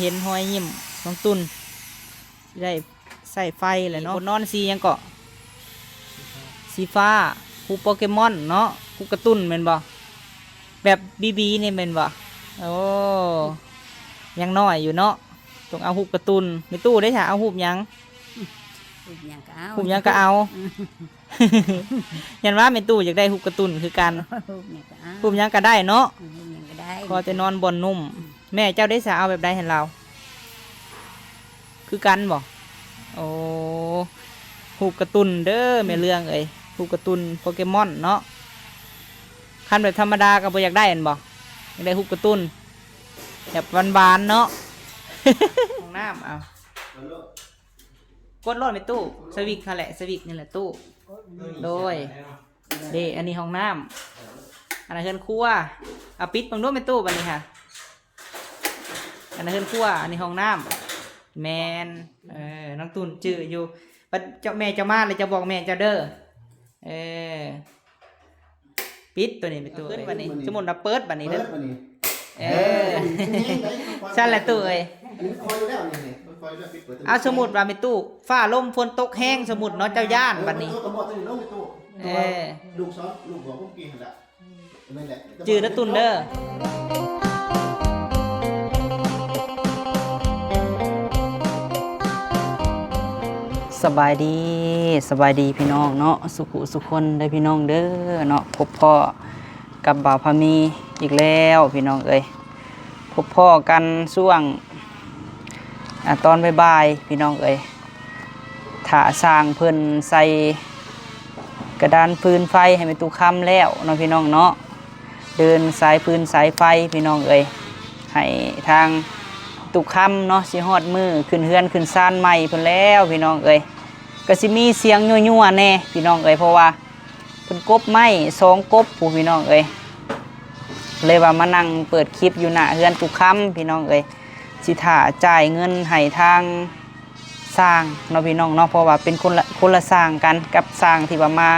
ເຫັນຮອຍຍິ້ມນ້ອງຕຸ່ນ ຊິໄດ້ໃຊ້ໄຟແຫຼະເນາະ. ຄົນນອນສີຫຍັງເກາະ? ສີຟ້າ. ຮູບໂປເກມອນເນາະ, ຮູບກາຕູນແມ່ນບໍ່? ແບບບີບີນີ້ແມ່ນບໍ່? ໂອ້ ຍັງນ້ອຍຢູ່ເນາະ, ຕ້ອງເອົາຮູບກາຕູນ. ແມ່ຕູ້ເດ້ ຖ້າເອົາຮູບຫຍັງ? ຮູບຫຍັງກໍເອົາ ຮູບຫຍັງກໍເອົາ. ອືມ ຢ້ານວ່າແມ່ຕູ້ຢາກໄດ້ຮູບກາຕູນຄືກັນ. ຮູບຫຍັງກໍເອົາ ຮູບຫຍັງກໍໄດ້ເນາະ. ອືມ ຮູບຫຍັງກໍໄດ້ ຂໍແຕ່ນອນບ່ອນນຸ້ມ. ອືມ ແມ່ເຈົ້າເດ້ ສາເອົາແບບໃດຫັ້ນລາວ? ຄືກັນບໍ່? ໂອ້ ຮູບກາຕູນເດີແມ່ເລື່ອງເອີຍ, ຮູບກາຕູນໂປເກມອນເນາະ. ຄັນແບບທຳມະດາກໍບໍ່ຢາກໄດ້ແມ່ນບໍ່? ຢາກໄດ້ຮູບກາຕູນແບບຫວານໆເນາະ. ຫ້ອງນ້ຳ ເອົາ ກົດໂລດແມ່ຕູ້, ສະວິດຫັ້ນແຫຼະ, ສະວິດນີ້ແຫຼະຕູ້. ໂດຍ ເດ້ ອັນນີ້ຫ້ອງນ້ຳ, ອັນນັ້ນເຮືອນຄົວ. ເອົາ ປິດເບິ່ງດູແມ່ຕູ້ ບາດນີ້ຫາ. ອັນນັ້ນເຮືອນຄົວ, ອັນນີ້ຫ້ອງນ້ຳ. ແມ່ນ ເອີ ນ້ອງຕຸ່ນຈື່ຢູ່. ບັດເຈົ້າ ແມ່ເຈົ້າມາແລ້ວ ເຈົ້າບອກແມ່ເຈົ້າເດີ. ເອີ ປິດໂຕນີ້ແມ່ຕູ້ເອີຍ. ບັດນີ້ ສະໝຸດວ່າເປີດບັດນີ້ເດີ. ເອີ ເອີ ຊັ້ນແຫຼະຕູ້ເອີຍ. ອັນນີ້ຄ່ອຍຢູ່ແລ້ວນີ້ ຄ່ອຍຢູ່ແລ້ວ ປິດເປີດ. ເອົາ ສົມມຸດວ່າແມ່ຕູ້ ຟ້າລົມຝົນຕົກແຮງ ສົມມຸດເນາະ ເຈົ້າຢ້ານບັດນີ້. ເອີ ລູກສອນ ລູກບອກເມື່ອກີ້ຫັ້ນລະ. ຈື່ເດີຕຸ່ນເດີ. ສະບາຍດີ ສະບາຍດີພີ່ນ້ອງເນາະ ສຸຂູສຸຄົນເດີພີ່ນ້ອງເດີເນາະ. ພົບພໍ້ກັບບ່າວພາມີອີກແລ້ວພີ່ນ້ອງເອີຍ. ພົບພໍ້ກັນຊ່ວງ ອາ ຕອນບ່າຍໆ ພີ່ນ້ອງເອີຍ. ຖ້າຊ່າງເພິ່ນໃສ່ກະດານຟືນໄຟໃຫ້ແມ່ຕູ້ຄຳແລ້ວເນາະ ພີ່ນ້ອງເນາະ, ເດີນສາຍຟືນສາຍໄຟ ພີ່ນ້ອງເອີຍ, ໃຫ້ທາງຕູ້ຄຳເນາະ ຊິຮອດມື້ຂຶ້ນເຮືອນຂຶ້ນຊານໃໝ່ເພິ່ນແລ້ວ ພີ່ນ້ອງເອີຍ. ກະຊິມີສຽງຍົວໆແດ່ ພີ່ນ້ອງເອີຍ, ເພາະວ່າ ເພິ່ນກົບໄມ້ສອງກົບພຸ້ນ ພີ່ນ້ອງເອີຍ. ເລີຍວ່າມານັ່ງເປີດຄລິບຢູ່ໜ້າເຮືອນຕູ້ຄຳ ພີ່ນ້ອງເອີຍ, ຊິຖ້າຈ່າຍເງິນໃຫ້ທາງຊ່າງເນາະ ພີ່ນ້ອງເນາະ, ເພາະວ່າເປັນຄົນລະ ຄົນລະຊ່າງກັນກັບຊ່າງທີ່ວ່າມາ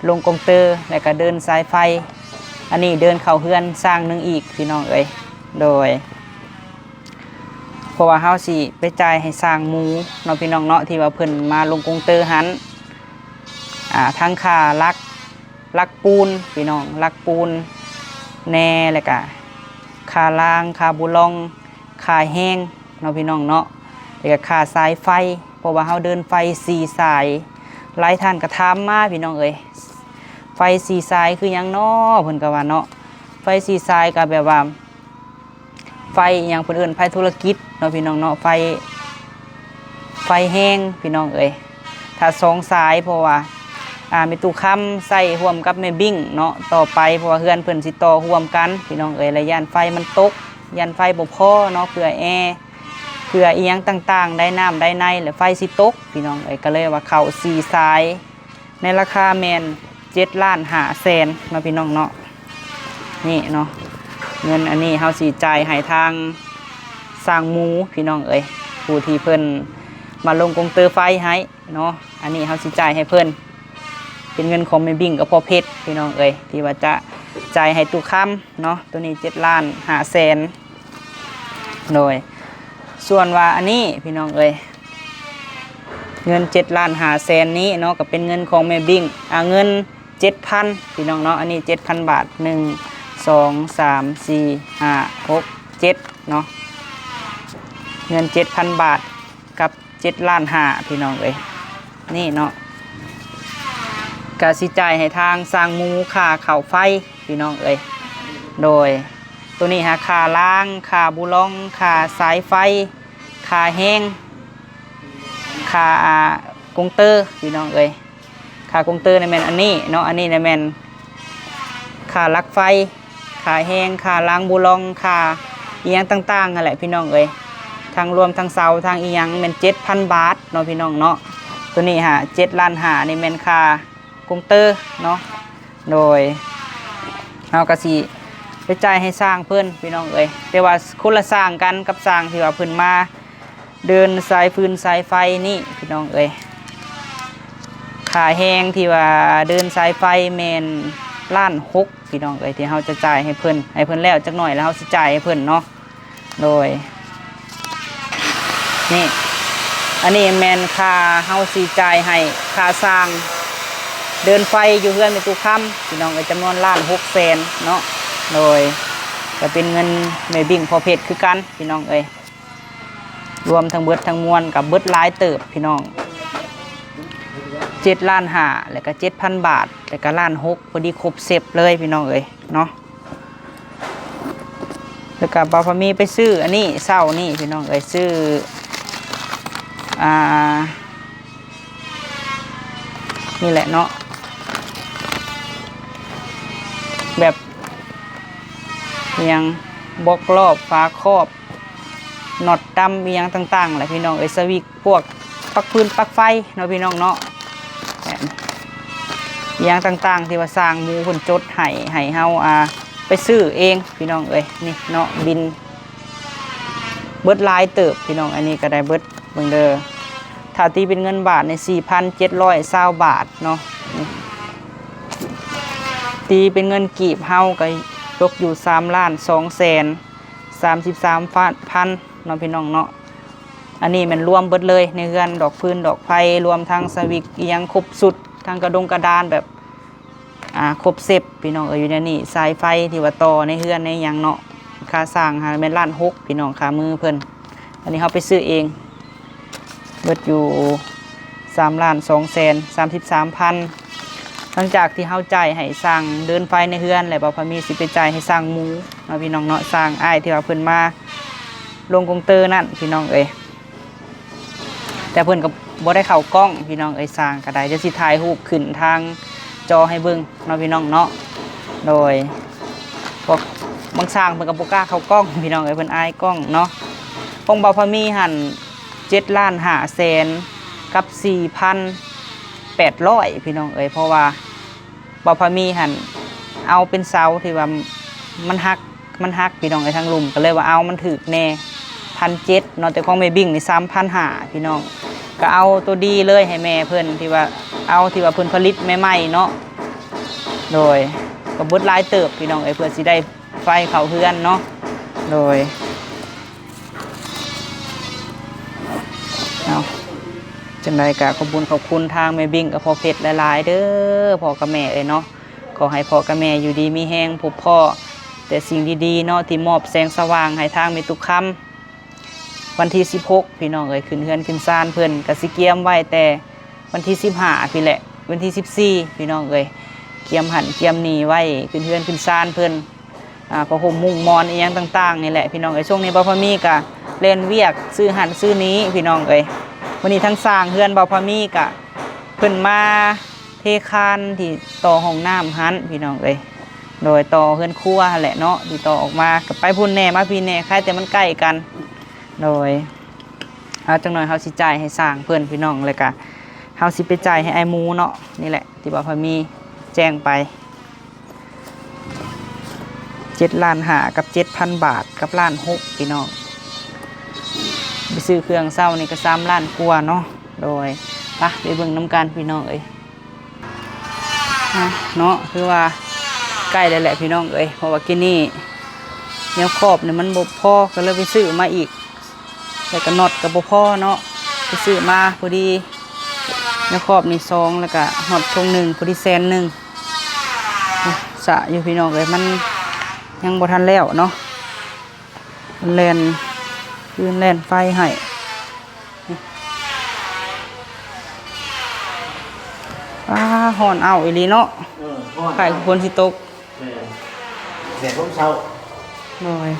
ລົງກົງເຕີ ແລ້ວກະເດີນສາຍໄຟ. ອັນນີ້ເດີນເຂົ້າເຮືອນຊ່າງໜຶ່ງອີກ ພີ່ນ້ອງເອີຍ. ໂດຍ ເພາະວ່າເຮົາຊິໄປຈ່າຍໃຫ້ຊ່າງໝູເນາະ ພີ່ນ້ອງເນາະ, ທີ່ວ່າເພິ່ນມາລົງກົງເຕີຫັ້ນ. ອ່າ ທັງຄ່າຫຼັກ ຫຼັກປູນ ພີ່ນ້ອງ, ຫຼັກປູນແດ່, ແລ້ວກະຄ່າລາງ ຄ່າບູລອງ, ຄ່າແຮງເນາະ ພີ່ນ້ອງເນາະ, ແລ້ວກະຄ່າສາຍໄຟ, ເພາະວ່າເຮົາເດີນໄຟສີ່ສາຍ. ຫຼາຍທ່ານກະຖາມມາ ພີ່ນ້ອງເອີຍ, ໄຟສີ່ສາຍຄືຫຍັງເນາະ ເພິ່ນກະວ່າເນາະ. ໄຟສີ່ສາຍກະແບບວ່າ ໄຟອີ່ຫຍັງເພິ່ນເອີ້ນ ໄຟທຸລະກິດເນາະ ພີ່ນ້ອງເນາະ, ໄຟ ໄຟແຮງ ພີ່ນ້ອງເອີຍ. ຖ້າສອງສາຍ ເພາະວ່າ ອ່າ ແມ່ຕູ້ຄຳໃຊ້ຮ່ວມກັບແມ່ບິ້ງເນາະ ຕໍ່ໄປ, ເພາະວ່າເຮືອນເພິ່ນຊິຕໍ່ຮ່ວມກັນ ພີ່ນ້ອງເອີຍ, ແລະ ຢ້ານໄຟມັນຕົກ ຢ້ານໄຟບໍ່ພໍເນາະ, ເພື່ອແອ ເພື່ອອີ່ຫຍັງຕ່າງໆ ໄດ້ນ້ຳໄດ້ໃນ ແລະ ໄຟຊິຕົກ ພີ່ນ້ອງເອີຍ. ກະເລີຍວ່າເຂົ້າສີ່ສາຍ ໃນລາຄາແມ່ນເຈັດລ້ານຫ້າແສນເນາະ ພີ່ນ້ອງເນາະ. ນີ້ເນາະ ເງິນອັນນີ້ເຮົາຊິຈ່າຍໃຫ້ທາງຊ່າງໝູ ພີ່ນ້ອງເອີຍ, ຜູ້ທີ່ເພິ່ນມາລົງກົງເຕີໄຟໃຫ້ເນາະ. ອັນນີ້ເຮົາຊິຈ່າຍໃຫ້ເພິ່ນ ເປັນເງິນຂອງແມ່ບິ້ງກັບພໍ່ເພັດ ພີ່ນ້ອງເອີຍ, ທີ່ວ່າຈະຈ່າຍໃຫ້ຕູ້ຄຳເນາະ. ໂຕນີ້ເຈັດລ້ານຫ້າແສນ. ໂດຍ ສ່ວນວ່າອັນນີ້ ພີ່ນ້ອງເອີຍ, ເງິນເຈັດລ້ານຫ້າແສນນີ້ເນາະ ກໍເປັນເງິນຂອງແມ່ບິ້ງ, ອ່າ ເງິນເຈັດພັນ ພີ່ນ້ອງເນາະ. ອັນນີ້ເຈັດພັນບາດ ໜຶ່ງ ສອງ ສາມ ສີ່ ຫ້າ ຫົກ ເຈັດເນາະ, ເງິນເຈັດພັນບາດກັບເຈັດລ້ານຫ້າ ພີ່ນ້ອງເອີຍ. ນີ້ເນາະ ກະຊິຈ່າຍໃຫ້ທາງຊ່າງໝູຄ່າເຂົ້າໄຟ ພີ່ນ້ອງເອີຍ. ໂດຍ ໂຕນີ້ຫາຄ່າລາງ ຄ່າບູລອງ ຄ່າສາຍໄຟ ຄ່າແຮງ ຄ່າ ອ່າ ກົງເຕີ ພີ່ນ້ອງເອີຍ. ຄ່າກົງເຕີນີ້ແມ່ນອັນນີ້ເນາະ, ອັນນີ້ນະແມ່ນຄ່າຫຼັກໄຟ ຄ່າແຮງ ຄ່າລາງບູລອງ ຄ່າອີ່ຫຍັງຕ່າງໆຫັ້ນແຫຼະ ພີ່ນ້ອງເອີຍ. ທັງລວມທັງເສົາທັງອີ່ຫຍັງແມ່ນເຈັດພັນບາດເນາະ ພີ່ນ້ອງເນາະ. ໂຕນີ້ຫາເຈັດລ້ານຫ້າ ນີ້ແມ່ນຄ່າ ກົງເຕີເນາະ. ໂດຍ ເຮົາກະຊິໄປຈ່າຍໃຫ້ຊ່າງເພິ່ນ ພີ່ນ້ອງເອີຍ, ແຕ່ວ່າຄົນລະຊ່າງກັນກັບຊ່າງທີ່ວ່າເພິ່ນມາເດີນສາຍຟືນສາຍໄຟນີ້ ພີ່ນ້ອງເອີຍ. ຄ່າແຮງທີ່ວ່າເດີນສາຍໄຟແມ່ນລ້ານຫົກ ພີ່ນ້ອງເອີຍ, ທີ່ເຮົາຈະຈ່າຍໃຫ້ເພິ່ນ, ໃຫ້ເພິ່ນແລ້ວຈັກໜ້ອຍແລ້ວເຮົາຊິຈ່າຍໃຫ້ເພິ່ນເນາະ. ໂດຍ ນີ້ ອັນນີ້ແມ່ນຄ່າເຮົາຊິຈ່າຍໃຫ້ຄ່າສ້າງເດີ່ນໄຟຢູ່ເຮືອນແມ່ຕູ້ຄຳ ພີ່ນ້ອງເອີຍ ຈຳນວນລ້ານຫົກແສນເນາະ. ໂດຍ ກະເປັນເງິນແມ່ບິ້ງພໍ່ເພັດຄືກັນ ພີ່ນ້ອງເອີຍ. ລວມທັງເບິດທັງມວນກະເບິດຫຼາຍເຕີບພີ່ນ້ອງ ເຈັດລ້ານຫ້າ ແລ້ວກະເຈັດພັນບາດ ແລ້ວກະລ້ານຫົກ ພໍດີຄົບເຊັດເລີຍພີ່ນ້ອງເອີຍເນາະ. ແລ້ວກະບ່າວພາມີໄປຊື້ອັນນີ້ເຊົ້ານີ້ພີ່ນ້ອງເອີຍ ຊື້ ອ່າ ນີ້ແຫຼະເນາະ ແບບອີ່ຫຍັງ ບລັອກລອບ ຝາຄອບ ນັອດດຳ ອີ່ຫຍັງຕ່າງໆ ແຫຼະພີ່ນ້ອງເອີຍ ສະວິກ ພວກປັກຟືນປັກໄຟເນາະພີ່ນ້ອງເນາະ ອີ່ຫຍັງຕ່າງໆ ທີ່ວ່າຊ່າງໝູເພິ່ນຈົດໃຫ້ ໃຫ້ເຮົາ ອ່າ ໄປຊື້ເອງພີ່ນ້ອງເອີຍ. ນີ້ເນາະ ບິນ ເບິດຫຼາຍເຕີບພີ່ນ້ອງ ອັນນີ້ກະໄດ້ເບິດ ເບິ່ງເດີ ຖ້າຕີເປັນເງິນບາດນີ້ ສີ່ພັນເຈັດຮ້ອຍຊາວບາດເນາະ ນີ້ ຕີເປັນເງິນກີບເຮົາກະຕົກຢູ່ ສາມລ້ານສອງແສນສາມສິບສາມພັນເນາະ ພີ່ນ້ອງເນາະ. ອັນນີ້ແມ່ນລວມເບິດເລີຍໃນເຮືອນ ດອກຟືນດອກໄຟ ລວມທັງສະວິກອີ່ຫຍັງຄົບຊຸດ ທັງກະດົງກະດານແບບ ອ່າ ຄົບເຊັດພີ່ນ້ອງເອີຍ ຢູ່ໃນນີ້ ສາຍໄຟທີ່ວ່າຕໍ່ໃນເຮືອນໃນຫຍັງເນາະ ຄ່າສ້າງຫັ້ນແມ່ນລ້ານຫົກພີ່ນ້ອງ ຄ່າມືເພິ່ນ. ອັນນີ້ເຮົາໄປຊື້ເອງ ເບິດຢູ່ ສາມລ້ານສອງແສນສາມສິບສາມພັນ ຫຼັງຈາກທີ່ເຮົາຈ່າຍໃຫ້ຊ່າງເດີ່ນໄຟໃນເຮືອນແລ້ວ ບ່າວພາມີຊິໄປຈ່າຍໃຫ້ຊ່າງໝູເນາະ ພີ່ນ້ອງເນາະ ຊ່າງອ້າຍທີ່ວ່າເພິ່ນມາລົງກົງເຕີນັ້ນ ພີ່ນ້ອງເອີຍ. ແຕ່ເພິ່ນກະບໍ່ໄດ້ເຂົ້າກ້ອງພີ່ນ້ອງເອີຍ ຊ່າງກະໄດ້ ດຽວຊິຖ່າຍຮູບຂຶ້ນທາງຈໍໃຫ້ເບິ່ງເນາະ ພີ່ນ້ອງເນາະ. ໂດຍ ພວກບາງຊ່າງເພິ່ນກະບໍ່ກ້າເຂົ້າກ້ອງພີ່ນ້ອງເອີຍ ເພິ່ນອາຍກ້ອງເນາະ. ຂອງບ່າວພາມີຫັ້ນ ເຈັດລ້ານຫ້າແສນກັບສີ່ພັນແປດຮ້ອຍພີ່ນ້ອງເອີຍ ເພາະວ່າ ບ່າວພາມີຫັ້ນເອົາເປັນເສົາທີ່ວ່າມັນຫັກ ມັນຫັກພີ່ນ້ອງເອີຍ ທາງລຸ່ມ ກະເລີຍວ່າເອົາມັນຖືກແນ່ ພັນເຈັດເນາະ ແຕ່ຂອງແມ່ບິ້ງນີ້ ສາມພັນຫ້າພີ່ນ້ອງ ກະເອົາໂຕດີເລີຍໃຫ້ແມ່ເພິ່ນ ທີ່ວ່າເອົາທີ່ວ່າເພິ່ນຜະລິດໃໝ່ໆເນາະ. ໂດຍ ກະເບິດຫຼາຍເຕີບພີ່ນ້ອງເອີຍ ເພື່ອຊິໄດ້ໄຟເຂົ້າເຮືອນເນາະ. ໂດຍ ເອົາ ຈັ່ງໃດກະຂອບບຸນຂອບຄຸນທາງແມ່ບິ້ງກັບພໍ່ເພັດຫຼາຍໆເດີ ພໍ່ກັບແມ່ເອີຍເນາະ. ຂໍໃຫ້ພໍ່ກັບແມ່ຢູ່ດີມີແຮງ ພົບພໍ້ແຕ່ສິ່ງດີໆເນາະ ທີ່ມອບແສງສະຫວ່າງໃຫ້ທາງແມ່ຕຸກຄຳ. ວັນທີສິບຫົກພີ່ນ້ອງເອີຍ ຂຶ້ນເຮືອນຂຶ້ນຊານ ເພິ່ນກະຊິກຽມໄວ້ແຕ່ວັນທີສິບຫ້າພີ້ແຫຼະ ວັນທີສິບສີ່ພີ່ນ້ອງເອີຍ ກຽມຫັ້ນກຽມນີ້ໄວ້ ຂຶ້ນເຮືອນຂຶ້ນຊານເພິ່ນ ອ່າ ຜ້າຫົ່ມມຸ້ງໝອນອີ່ຫຍັງຕ່າງໆນີ້ແຫຼະພີ່ນ້ອງເອີຍ. ຊ່ວງນີ້ບ່າວພາມີກະແລ່ນວຽກຊື້ຫັ້ນຊື້ນີ້ພີ່ນ້ອງເອີຍ. ມື້ນີ້ທາງຊ່າງເຮືອນບ່າວພາມີກະເພິ່ນມາເທຄານທີ່ຕໍ່ຫ້ອງນ້ຳຫັ້ນພີ່ນ້ອງເອີຍ ໂດຍ ຕໍ່ເຮືອນຄົວຫັ້ນແຫຼະເນາະ ທີ່ຕໍ່ອອກມາ ກະໄປພຸ້ນແດ່ມາພີ້ແດ່ ຄາຍແຕ່ມັນໃກ້ກັນ. ໂດຍ ເອົາ ຈັກໜ່ອຍເຮົາຊິຈ່າຍໃຫ້ຊ່າງເພິ່ນພີ່ນ້ອງ ແລ້ວກະເຮົາຊິໄປຈ່າຍໃຫ້ອ້າຍໝູເນາະ. ນີ້ແຫຼະທີ່ວ່າພາມີແຈ້ງໄປ ເຈັດລ້ານຫ້າກັບເຈັດພັນບາດ ກັບລ້ານຫົກພີ່ນ້ອງ ໄປຊື້ເຄື່ອງເຊົ້ານີ້ກະສາມລ້ານກວ່າເນາະ. ໂດຍ ປະ ໄປເບິ່ງນຳກັນພີ່ນ້ອງເອີຍ. ອ່ະ ເນາະ ຄືວ່າໃກ້ແລ້ວແຫຼະພີ່ນ້ອງເອີຍ ເພາະວ່າກີ້ນີ້ແນວຂອບນີ້ມັນບໍ່ພໍ ກະເລີຍໄປຊື້ມາອີກ ແລ້ວກະນັອດກະບໍ່ພໍເນາະ ໄປຊື້ມາພໍດີ ແນວຂອບນີ້ສອງ ແລ້ວກະນັອດທົ່ງໜຶ່ງ ພໍດີແສນໜຶ່ງ. ສະຢູ່ພີ່ນ້ອງເອີຍ ມັນຍັງບໍ່ທັນແລ້ວເນາະ ແລ່ນຟືນແລ່ນໄຟໃຫ້. ອ້າ ຮ້ອນອ້າວອີ່ຫຼີເນາະ ເອີ ຮ້ອນ ຄ້າຍຄືຝົນຊິຕົກ ແມ່ນ ແດດລົມເຊົ້າ ໂດຍ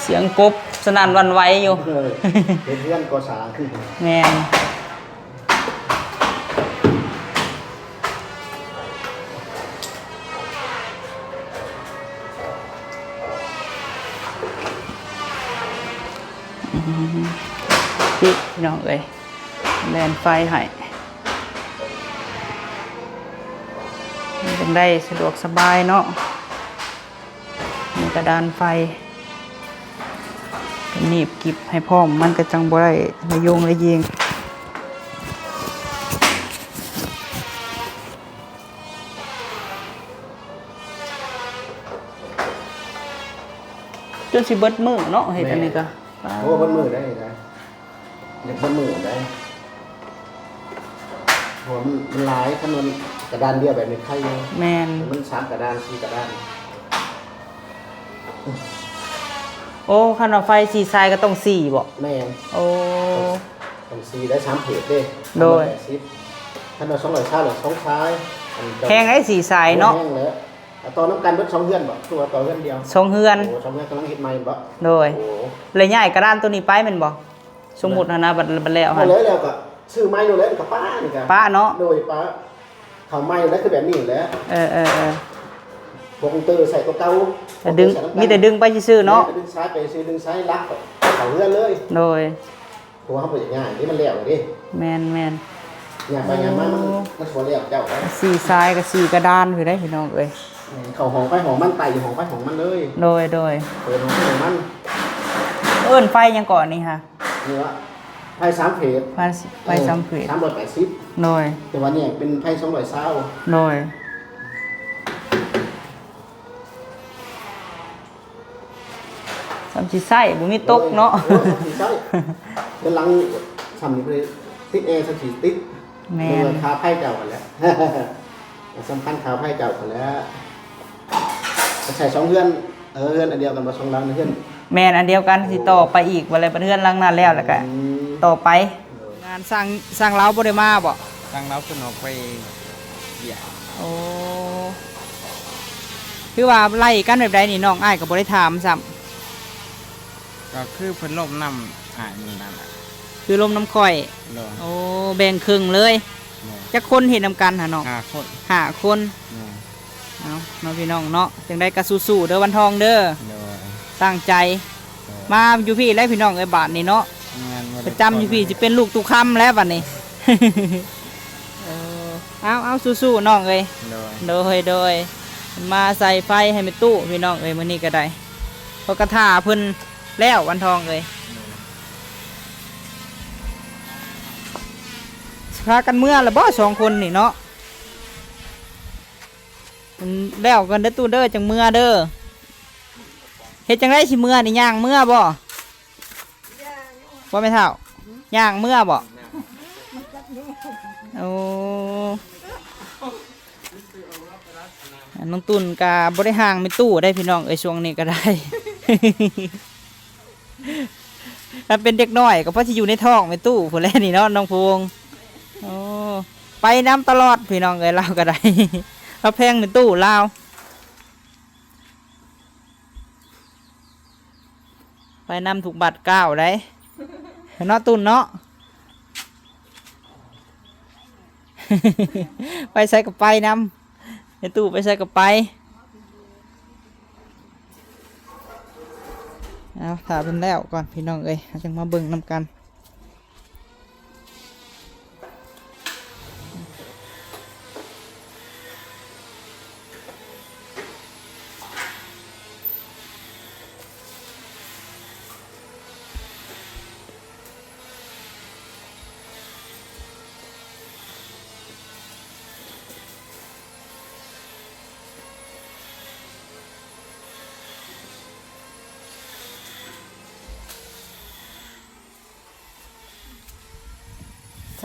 ສຽງກົບສະໜັ່ນຫວັ່ນໄຫວຢູ່ ເອີ ເຮັດເຮືອນກໍ່ສ້າງ ແມ່ນ. ອືມ ນີ້ພີ່ນ້ອງເອີຍ ແລ່ນໄຟໃຫ້ ມັນຈັ່ງໄດ້ສະດວກສະບາຍເນາະ. ນີ້ກະດານໄຟ ໜີບກິບໃຫ້ພ້ອມ ມັນກະຈັ່ງບໍ່ໄດ້ລະໂຍງລະເຢງ. ຈົນຊິເບິດມື້ເນາະ ເຮັດອັນນີ້ກະ ແມ່ນ ໂອ້ ເບິດມື້ໄດ້ນະ ຢາກເບິດມື້ໄດ້ ເພາະວ່າມັນ ມັນຫຼາຍ ຄັນມັນກະດານດຽວແບບນີ້ໄຄຢູ່ ແມ່ນ ມັນສາມກະດານ ສີ່ກະດານ. ໂອ້ ຄັນວ່າໄຟສີ່ສາຍກໍຕ້ອງສີ່ບໍ? ແມ່ນ ໂອ້ ຕ້ອງສີ່ໄດ້ສາມເພຈເດ້ ໂດຍ ສາມຮ້ອຍແປດສິບ ຄັນວ່າສອງຮ້ອຍຊາວແລ້ວສອງສາຍ ອັນ ແຮງໄດ້ສີ່ສາຍເນາະ ແຮງແລ້ວ ອ່າ ຕໍ່ນຳກັນເບິດສອງເຮືອນບໍ? ຄືວ່າຕໍ່ເຮືອນດຽວ? ສອງເຮືອນ ໂອ້ ສອງເຮືອນກຳລັງເຮັດໃໝ່ບໍ? ໂດຍ ໂອ້ ແລ້ວຍ້າຍກະດານໂຕນີ້ໄປແມ່ນບໍ? ສົມມຸດຫັ້ນນະ ບັດ ບັດແລ້ວຫັ້ນ ແລ້ວກໍຊື້ໃໝ່ໂລດແຫຼະ ກໍປະນີ້ກະ ປະເນາະ ໂດຍ ປະ ເຂົ້າໃໝ່ແລ້ວ ຄືແບບນີ້ແຫຼະ ເອີໆໆ ພວກເຕີໃສ່ຕົວເກົ່າ ແຕ່ດຶງ ມີແຕ່ດຶງໄປຊື່ໆເນາະ ແມ່ນ ແຕ່ດຶງສາຍໄປຊື່ ດຶງສາຍຫຼັກເຂົ້າເຮືອນເລີຍ ໂດຍ ເພາະວ່າເຮົາບໍ່ຢາກຍ້າຍນີ້ ມັນແລ້ວເດ້ ແມ່ນໆ ຍ້າຍໄປຍ້າຍມາ ມັນ ໂອ້ ມັນບໍ່ແລ້ວເຈົ້າ ສີ່ສາຍກັບສີ່ກະດານພຸ້ນເດ້ພີ່ນ້ອງເອີຍ ແມ່ນ ເຂົ້າຫ້ອງໃຜຫ້ອງມັນ ໄຕ່ຫ້ອງໃຜຫ້ອງມັນເລີຍ ໂດຍໆ ເປີດຫ້ອງໃຜຫ້ອງມັນ ເອີ້ນໄຟຫຍັງເກາະອັນນີ້ຫະ? ນີ້ວະ ໄຟສາມເພຈ ໄຟ ໄຟສາມເພຈ ເອີ ສາມຮ້ອຍແປດສິບ ໂດຍ ແຕ່ວ່ານີ້ເປັນໄຟສອງຮ້ອຍຊາວ ໂດຍ ສ່ຳຊິໃຊ້ ບໍ່ມີຕົກເນາະ ໂອ້ຍ ສ່ຳຊິໃຊ້ ເຮືອນຫຼັງສ່ຳນີ້ບໍ່ໄດ້ຕິດແອ ສ່ຳຊິຕິດ ແມ່ນ ເບິ່ງຄ່າໄຟເຈົ້າຫັ້ນແຫຼະ ສຳຄັນຄ່າໄຟເຈົ້າຫັ້ນແຫຼະ ໃຊ້ສອງເຮືອນ ເອີ ເຮືອນອັນດຽວກັນບໍ່ ສອງຫຼັງເຮືອນ ແມ່ນ ອັນດຽວກັນ ຊິຕໍ່ໄປອີກ ບັດແລ້ວ ບັດເຮືອນຫຼັງນັ້ນແລ້ວ ແລ້ວກະ ອືມ ຕໍ່ໄປ ໂດຍ ງານຊ່າງ ຊ່າງລາວບໍ່ໄດ້ມາບໍ? ຊ່າງລາວເພິ່ນອອກໄປວຽກ ໂອ້ ຄືວ່າໄລ່ກັນແບບໃດນີ້ ນ້ອງອ້າຍກໍບໍ່ໄດ້ຖາມຊ້ຳ ກໍຄືເພິ່ນລົມນຳອ້າຍມື້ນັ້ນແຫຼະ ຄືລົມນຳຂ້ອຍ ໂດຍ ໂອ້ ແບ່ງເຄິ່ງເລີຍ ໂດຍ ຈັກຄົນເຮັດນຳກັນຫະນ້ອງ? ຫ້າຄົນ ຫ້າຄົນ ໂດຍ ເອົາເນາະພີ່ນ້ອງເນາະ ຈັ່ງໃດກໍສູ້ໆເດີວັນທອງເດີ ໂດຍ ຕັ້ງໃຈ ໂດຍ ມາຢູ່ພີ້ແຫຼະພີ່ນ້ອງເອີຍ ບາດນີ້ເນາະ ແມ່ນ ປະຈຳຢູ່ພີ້ ຊິເປັນລູກຕູ້ຄຳແລ້ວບາດນີ້ ເອີ ເອົາໆ ສູ້ໆນ້ອງເອີຍ ໂດຍ ໂດຍໆ ມາໃສ່ໄຟໃຫ້ແມ່ຕູ້ພີ່ນ້ອງເອີຍ ມື້ນີ້ກໍໄດ້ ເພາະກະຖ້າເພິ່ນແລ້ວວັນທອງເອີຍ ໂດຍ ຊິພາກັນເມືອລະບໍ ສອງຄົນນີ້ເນາະ? ແລ້ວກ່ອນເດີຕູ້ເດີ ຈັ່ງເມືອເດີ ເຮັດຈັ່ງໃດຊິເມືອນີ້ ຍ່າງເມືອບໍ? ບໍ່ແມ່ເຖົ້າ ຍ່າງເມືອບໍ? ໂອ້ ນ້ອງຕຸ່ນກະບໍ່ໄດ້ຫ່າງແມ່ຕູ້ໄດ໋ພີ່ນ້ອງເອີຍ ຊ່ວງນີ້ກະໄດ້ ຄັນເປັນເດັກນ້ອຍກໍພໍຊິຢູ່ໃນທ້ອງແມ່ຕູ້ພຸ້ນແຫຼະນີ້ເນາະ ນ້ອງພູງ ໂອ້ ໄປນຳຕະຫຼອດພີ່ນ້ອງເອີຍ ລາວກໍໄດ້ ລາວແພງແມ່ຕູ້ລາວ ໄປນຳທຸກບາດກ້າວໄດ໋ ເນາະຕຸ່ນເນາະ ໄປໃສກໍໄປນຳ ແມ່ຕູ້ໄປໃສກໍໄປ ເອົາ ຖ້າເພິ່ນແລ້ວກ່ອນພີ່ນ້ອງເອີຍ ເຮົາຈັ່ງມາເບິ່ງນຳກັນ.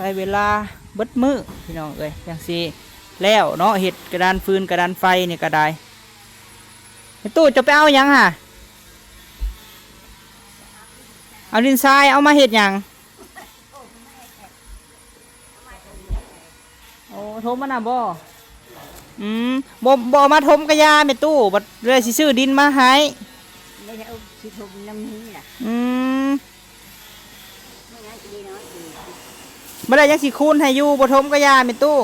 ໃຊ້ເວລາເບິດມື້ພີ່ນ້ອງເອີຍ ຈັ່ງຊິແລ້ວເນາະ ເຮັດກະດານຟືນກະດານໄຟນີ້ກະໄດ້. ແມ່ຕູ້ ເຈົ້າໄປເອົາຫຍັງຫະ? ເອົາດິນຊາຍ ເອົາມາເຮັດຫຍັງ? ໂອ້ ຖົມອັນນະບໍ? ອືມ ບໍ່ ບໍ່ເອົາມາຖົມກະຢ່າແມ່ຕູ້ ບັດເລີຍຊິຊື້ດິນມາໃຫ້ ແລ້ວຊິຖົມນຳນີ້ລະ. ອືມ ບໍ່ໄດ້ ຍັງຊິຄູນໃຫ້ຢູ່ ບໍ່ຖົມກະຢ່າແມ່ຕູ້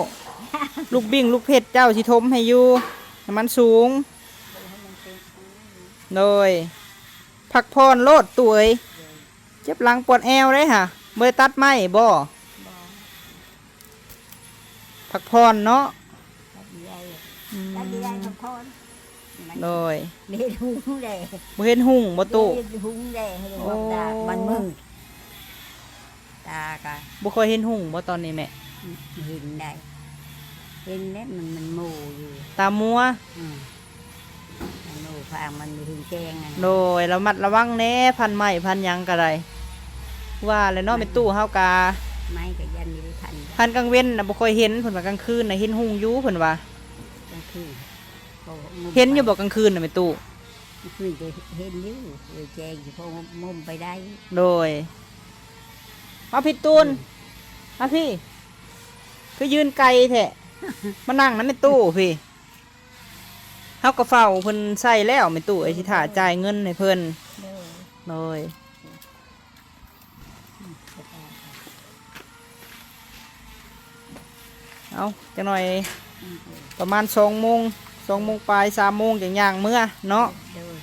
ລູກບິ້ງລູກເພັດເຈົ້າຊິຖົມໃຫ້ຢູ່ ໃຫ້ມັນສູງ. ໂດຍ ພັກຜ່ອນໂລດຕູ້ເອີຍ. ເຈັບຫຼັງປວດແອວເດ້ຫະ ບໍ່ໄດ້ຕັດໄມ້ບໍ? ບໍ່ ພັກຜ່ອນເນາະ ອືມ ຕັດໄດ້ພັກຜ່ອນ. ໂດຍ ບໍ່ເຫັນຫຸງເດ້ ບໍ່ເຫັນຫຸງບໍຕູ້? ບໍ່ເຫັນຫຸງເດ້ ໂອ້ ຕາມັນມືດ ຕາກະ ບໍ່ຄ່ອຍເຫັນຫຸງບໍຕອນນີ້ແມ່? ເຫັນໄດ໋ ເຫັນແລ້ວ ມັນ ມັນໂມຢູ່ ຕາມົວ. ອືມ ຕາໂມໄຟ ປາງມັນມີຫຶງແຈ້ງຫັ້ນນະ. ໂດຍ ລະມັດລະວັງແດ່ ພັນໄມ້ພັນຫຍັງກໍໄດ້ ວ່າແຫຼະເນາະ ແມ່ຕູ້ເຮົາກະ ໄມ້ກໍຢ້ານມີໄດ້ພັນ ພັນກາງເວັນນະບໍ່ຄ່ອຍເຫັນ ເພິ່ນວ່າກາງຄືນນະເຫັນຮຸ່ງຢູ່ ເພິ່ນວ່າ ກາງຄືນ ເຫັນຢູ່ບໍ່ກາງຄືນນະແມ່ຕູ້? ຄືນກໍເຫັນຢູ່ ເອີ ແຈ້ງຢູ່ ພໍມຸມໄປໄດ້. ໂດຍ ມາພີ່ຕູນ ອືມ ມາພີ່ ຄືຢືນໄກແທ້ ມານັ່ງນຳແມ່ຕູ້ພີ້. ເຮົາກໍເຝົ້າເພິ່ນໃສ່ແລ້ວແມ່ຕູ້ເອີຍ ຊິຖ້າຈ່າຍເງິນໃຫ້ເພິ່ນ. ໂດຍ ໂດຍ. ເອົາ ຈັກໜ່ອຍ ປະມານສອງໂມງ ສອງໂມງປາຍ ສາມໂມງຈັ່ງຍ່າງເມືອເນາະ. ໂດຍ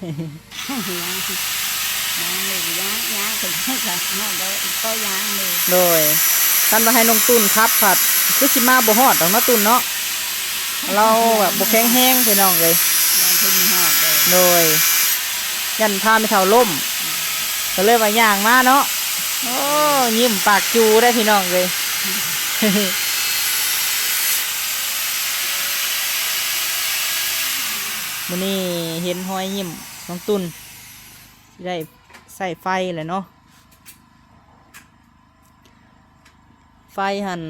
ຍ່າງເລີຍ ຍ່າງ ຍ່າງຂຶ້ນໄປກໍຮອດແລ້ວ ກໍຍ່າງເລີຍ. ໂດຍ ຄັນວ່າໃຫ້ນ້ອງຕຸ້ນຂັບພັດ ຄືຊິມາບໍ່ຮອດດອກເນາະ ຕຸ້ນເນາະ. ລາວແບບບໍ່ແຂງແຮງພີ່ນ້ອງເອີຍ ຢ້ານເພິ່ນຮອດເດີ. ໂດຍ ຢ້ານພາແມ່ເຖົ້າລົ້ມ ກໍເລີຍວ່າຍ່າງມາເນາະ. ໂອ້ ຍິ້ມປາກຈູເດ້ພີ່ນ້ອງເອີຍ. ມື້ນີ້ເຫັນຮອຍຍິ້ມນ້ອງຕຸ້ນ ຊິໄດ້ໃຊ້ໄຟແຫຼະເນາະ. ໄຟຫັ້ນ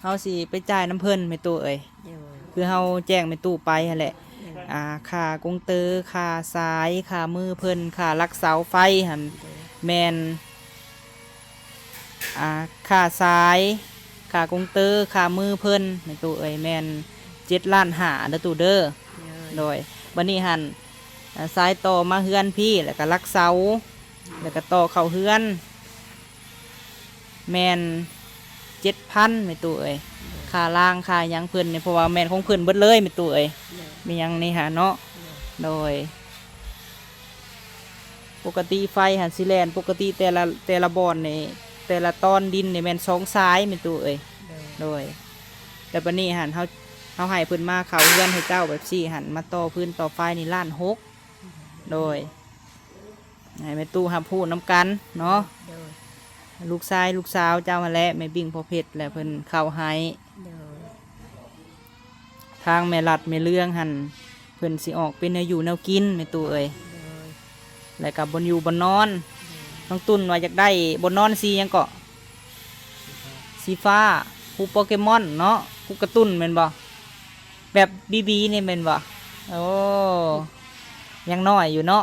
ເຮົາຊິໄປຈ່າຍນຳເພິ່ນແມ່ຕູ້ເອີຍ. ໂດຍ ຄືເຮົາແຈ້ງແມ່ຕູ້ໄປຫັ້ນແຫຼະ. ໂດຍ ອ່າ ຄ່າກົງເຕີ ຄ່າສາຍ ຄ່າມືເພິ່ນ ຄ່າລັກເສົາໄຟຫັ້ນ. ໂດຍ ແມ່ນ ອ່າ ຄ່າສາຍ ຄ່າກົງເຕີ ຄ່າມືເພິ່ນແມ່ຕູ້ເອີຍ ແມ່ນເຈັດລ້ານຫ້າເດີຕູ້ເດີ. ໂດຍ ໂດຍ ບັດນີ້ຫັ້ນ ອ່າ ສາຍຕໍ່ມາເຮືອນພີ້ ແລ້ວກໍລັກເສົາ ແລ້ວກໍຕໍ່ເຂົ້າເຮືອນ ແມ່ນເຈັດພັນແມ່ຕູ້ເອີຍ. ໂດຍ ຄ່າລາງຄ່າຫຍັງເພິ່ນນີ້ ເພາະວ່າແມ່ນຂອງເພິ່ນເບິດເລີຍແມ່ຕູ້ເອີຍ. ໂດຍ ມີຫຍັງນີ້ຫາເນາະ. ໂດຍ ໂດຍ ປົກກະຕິໄຟຫັ້ນຊິແລ່ນ ປົກກະຕິແຕ່ລະ ແຕ່ລະບ່ອນນີ້ ແຕ່ລະຕອນດິນນີ້ແມ່ນສອງສາຍແມ່ຕູ້ເອີຍ. ໂດຍ ໂດຍ ແຕ່ບັດນີ້ຫັ້ນ ເຮົາ ເຮົາໃຫ້ເພິ່ນມາເຂົ້າເຮືອນໃຫ້ເຈົ້າແບບຊີ້ຫັ້ນ ມາຕໍ່ຟືນຕໍ່ໄຟນີ້ລ້ານຫົກ. ໂດຍ ໃຫ້ແມ່ຕູ້ຮັບຮູ້ນຳກັນເນາະ. ໂດຍ ລູກຊາຍລູກສາວເຈົ້າຫັ້ນແຫຼະ ແມ່ບິ້ງພໍ່ເພັດ ແລະ ເພິ່ນເຂົ້າໃຫ້. ໂດຍ ທາງແມ່ລັດແມ່ເລື່ອງຫັ້ນ ເພິ່ນຊິອອກເປັນແນວຢູ່ແນວກິນແມ່ຕູ້ເອີຍ. ໂດຍ ແລ້ວກໍບ່ອນຢູ່ບ່ອນນອນ. ໂດຍ ນ້ອງຕຸ້ນວ່າຢາກໄດ້ບ່ອນນອນສີຫຍັງເກາະ? ສີຟ້າ ຮູບໂປເກມອນເນາະ ຮູບກາຕູນແມ່ນບໍ່? ແບບບີບີນີ້ແມ່ນບໍ່? ໂອ້ ຍັງນ້ອຍຢູ່ເນາະ